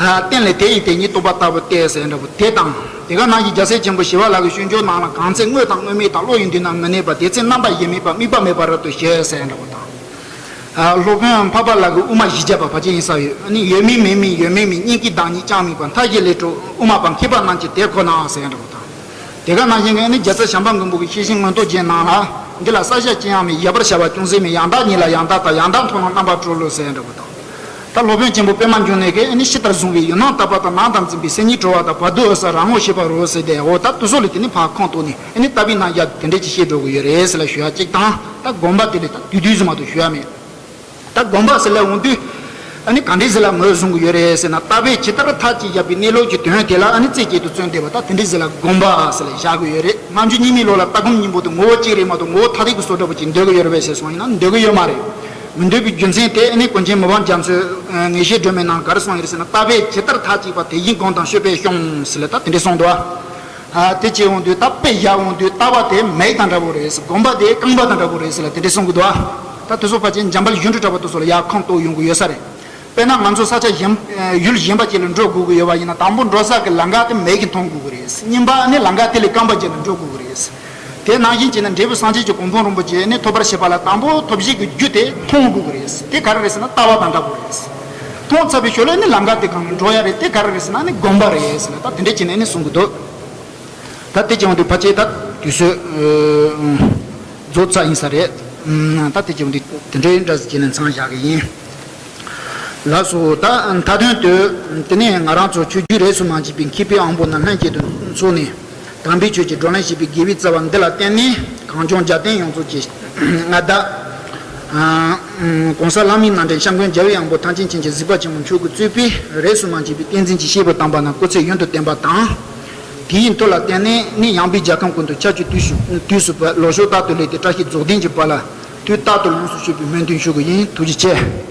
རྟེན་ལས་དེ་ཡི་དེ་ཉིད་རྟོགས་པ་ལྟ་བུ་སྟེ་ཟེར་འདྲ་པོ་དེ་དང་། དེ་ག་ནང་བཞིན་རྒྱལ་སྲས་ཆེན་པོ་ཞི་བ་ལྷ་གི་ཤུལ་འཇོག་ནང་ལ་གང་ཚེ་དངོས་དང་དངོས་མེད་དང་བློ་ཡི་མདུན་ན་མི་གནས་པ། དེ་ཚེ་རྣམ་པ་ཡེ་མེད་པ་དམིགས་པ་མེད་པར་རབ་ཏུ་ཞི་ཟེར་འདྲ་པོ་དང་། སློབ་དཔོན་འཕགས་པ་ལྷ་གི་དབུ་མ་བཞི་བརྒྱ་པ་ཕལ་ཆེར་ཡིན་ས་ཡོད། ཨ་ནི་ཡོད་མིན་མེད་མིན་ཡོད་མེད་མིན། སྙིང་གི་བདག་ཉིད་ཅང་དམིགས་པ། མཐའ་བཞི་ལས་གྲོལ་དབུ་མ་པ། མཁས་པ་རྣམས་ཀྱི་དེ་ཁོ་ན་ཟེར་འདྲ་པོ་དང་། དེ་ག་ནང་བཞིན་གྱི་ནི་རྒྱལ་ཚབ་བྱམས་པ་མགོན་པོ་གི་ཤེར་ཕྱིན་མངོན་རྟོགས་རྒྱན་ནང་ལ། འདི་ལ་བསལ་བྱ་ཅི་ཡང་མེད། ཡལ་བར་བྱ་བ་ཅུང་ཟད་མེད། ཡང་དག་ཉིད་ལ་ཡང་དག་ལྟ། ཡང་དག་མཐོང་ན་རྣམ་པར་གྲོལ་ལོ་ཟེར་འདྲ་པོ་དང་། ད་སློབ་དཔོན་ཆེན་པོ་པད་མ་འབྱུང་གནས་ཀྱིས་ནི་ཕྱི་ལྟར་བཟུང་བའི་ཡུལ་སྣང་དག་པ་དང་ནང་དང་འཛིན་པའི་སེམས་ཉིད་གྲོལ་བ་དང་བར་དོའི་འོད་གསལ་རང་ངོ་ཤེས་པར་འོ་ཟེར་ཏེ། འོ་ད་དེ་ཚོ་ལ་དེ་ནི་ཕར་ཁུངས་གཏུགས་ནས་ནི་ལྟ་བའི་རྣམ་གཞག་དེ་འདྲས་ཅིག་བཤད་འགྲོ་གི་ཡོད་རེད་ཟེར་ལ་ཞུ་ཡ་གཅིག་དང་། ད་དགོངས་པ་དེ་ལས་ད་དུས་དུས་སུ་མ་གཏོགས་ཞུ་ཡ་མེད། ད་དགོངས་པ་ཟེར་ལ་འོང་དུས། ཨ་ནི་ག་འདྲས་ཟེར་ལ་ངོས་བཟུང་གི་ཡོད་རེད་ཟེར་ན། ལྟ་བས་ཇི་ལྟར་མཐའ་གཅིག་བཞག་པའི་གནས་ལུགས་ཀྱི་དོན་དེ་ལ་ཨ་ནི་རྩེ་གཅིག་ཏུ་བརྩོན་བསྡད་པ་ད་དེ་འདྲས་ཟེར་ལ་དགོངས་པ་ཟེར་ལ་བཞག་གི་ཡོད་རེད། སྔ་འགྱུར་རྙིང་མའི་ལུགས་ལ་ལྟ་སྒོམ་གཉིས་པོ་དེ་ངོ་བོ་གཅིག་རེད་མ་གཏོགས་ངོ་བོ་ཐ་དད་ཀྱི་བཟོ་འདྲ་པོ་ཅིག་འདོད་ཀྱི་ཡོད་རེད་པས་ཟེར་སོང་ཡིན་ན་འདོད་ཀྱི་ཡོད་མ་རེད། མི་འདོད་པའི་རྒྱུ་མཚན་དེ་ཨ་ནི་ཀུན་མཁྱེན་མི་ཕམ་རྒྱ་མཚོས་ངེས་ཤེས་སྒྲོན་མེའི་ནང་ག་རེ་གསུངས་ཡོད་རེད་ཟེར་ན། ལྟ་བས་ཇི་ལྟར་མཐའ་གཅིག་པ་དེ་བཞིན་གང་དང་ཤོད་པས་ཤོང་ཟེར་ལ་ད་དེ་འདྲས་གསུངས་འདུག་ཨ། དེ་བྱས་འོང་དུས་ད་དཔེ་བཞག་འོང་དུས་ལྟ་བ་དེ་མེ་དང་འདྲ་པོ་རེད། སྒོམ་པ་དེ་རྐང་པ་དང་འདྲ་པོ་རེད་ཟེར་ལ་དེ་འདྲས་གསུང་གི་འདུག་ཨ། ད་དེ་ཚོ་ཕལ་ཆེར་འཇམ་དཔལ་གཞུང་དྲུག་གྲགས་པ་དེ་ཚོ་ལ་ཡར་ཁུངས་གཏུགས་ཡོང་གི་ཡོད་ས་རེད། དཔེར་ན་ང་ཚོ་ས་ཆ་གཞན་ཡུལ་གཞན་པ་ཅིག་ལ་འགྲོ་དགོས་ཀྱི་ཡོད་པ་ཡིན་ན་དང་པོ་འགྲོ་ས་གི་ལམ་ཁ་དེ་མེ་གིས་མཐོང་དགོས་ཀྱི་རེད། གཉིས་པ་ནི་ལམ་ཁ་དེ་ལས་རྐང་པ་བརྒྱབ་ནས་འགྲོ་དགོས་ཀྱི་རེད། དེ་ནང་བཞིན་བྱས་ན་འབྲས་བུ་སངས་རྒྱས་ཀྱི་གོ་འཕང་རིན་པོ་ཆེ་ནི་ཐོབ་པར་བྱེད་པ་ལ་དང་པོ་ཐོབ་བྱེད་ཀྱི་རྒྱུ་དེ་མཐོང་དགོས་ཀྱི་རེད། དེ་ག་རེ་རེད་ཟེར་ན་ལྟ་བ་དང་འདྲ་པོ་རེད། མཐོང་ཚར་བའི་ཞོར་ལ་ནི་ལམ་ཁ་དེ་གང་ལ་འགྲོ་ཡ་རེད། དེ་ག་རེ་རེད་ཟེར་ན་ནི་སྒོམ་པ་རེད་ཟེར་ལ་ད་དེ་འདྲས་བྱས་ནས་ནི་གསུང་གི་འདུག་ད་དེ་བྱུང་དུས་ཕལ་ཆེར་ད་དུས་ཚོད་རྫོགས་ཚར་ཡིན་ས་རེད། ད་དེ་བྱུང་དུས་དེ་འདྲའི་འདྲ་ཟེར་གྱི་ནས་མཚམས་བཞག་གི་ཡིན། ལགས་སོ། ད་མཐའ་དོན་དུ་དེ་ནས་ང་རང་ཚོ་ཆོས་བརྒྱུད་རིས་སུ་མ་ཆད་པའི་མཁས་པའི་དབང་པོ་རྣམས་ལྷན་སྐྱེས་སུ་ཚོགས་ནས་དམ་པའི་ཆོས་ཀྱི་བགྲོ་གླེང་བྱེད་པའི་དགེ་བའི་རྩ་བ་འདི་ལ་བརྟེན་ནས་གངས་ལྗོངས་རྒྱལ་བསྟན་ཡོངས་རྫོགས་ཀྱི་མངའ་བདག་གོང་ས་ལྷ་མིའི་རྣམ་འདྲེན་སྐྱབས་མགོན་རྒྱལ་བའི་དབང་པོ་ཐམས་ཅད་མཁྱེན་ཅིང་གཟིགས་པ་ཆེན་པོ་མཆོག་གིས་གཙོས་པའི་རིས་སུ་མ་ཆད་པའི་བསྟན་འཛིན་གྱི་སྐྱེས་བུ་དམ་པ་རྣམས་སྐུ་ཚེ་ཡུན་དུ་བརྟན་པ་དང་། དེའི་མཐུ་ལ་བརྟེན་ནས་ནི་ཡངས་པའི་རྒྱལ་ཁམས་ཀུན་ཏུ་ཁྱབ་ཀྱི་དུས་སུ་དུས་སུ་བབ་ལོ་ཕྱོགས་རྟག་ཏུ་ལེགས་ཏེ་བཀྲ་ཤིས་རྫོགས་ལྡན་གྱི་བར་ལ་དུས་རྟག་ཏུ་ལོངས་སུ་སྤྱོད་པའི་སྨོན་འདུན་ཞུ་གི་ཡིན། ཐུགས་རྗེ་ཆེ།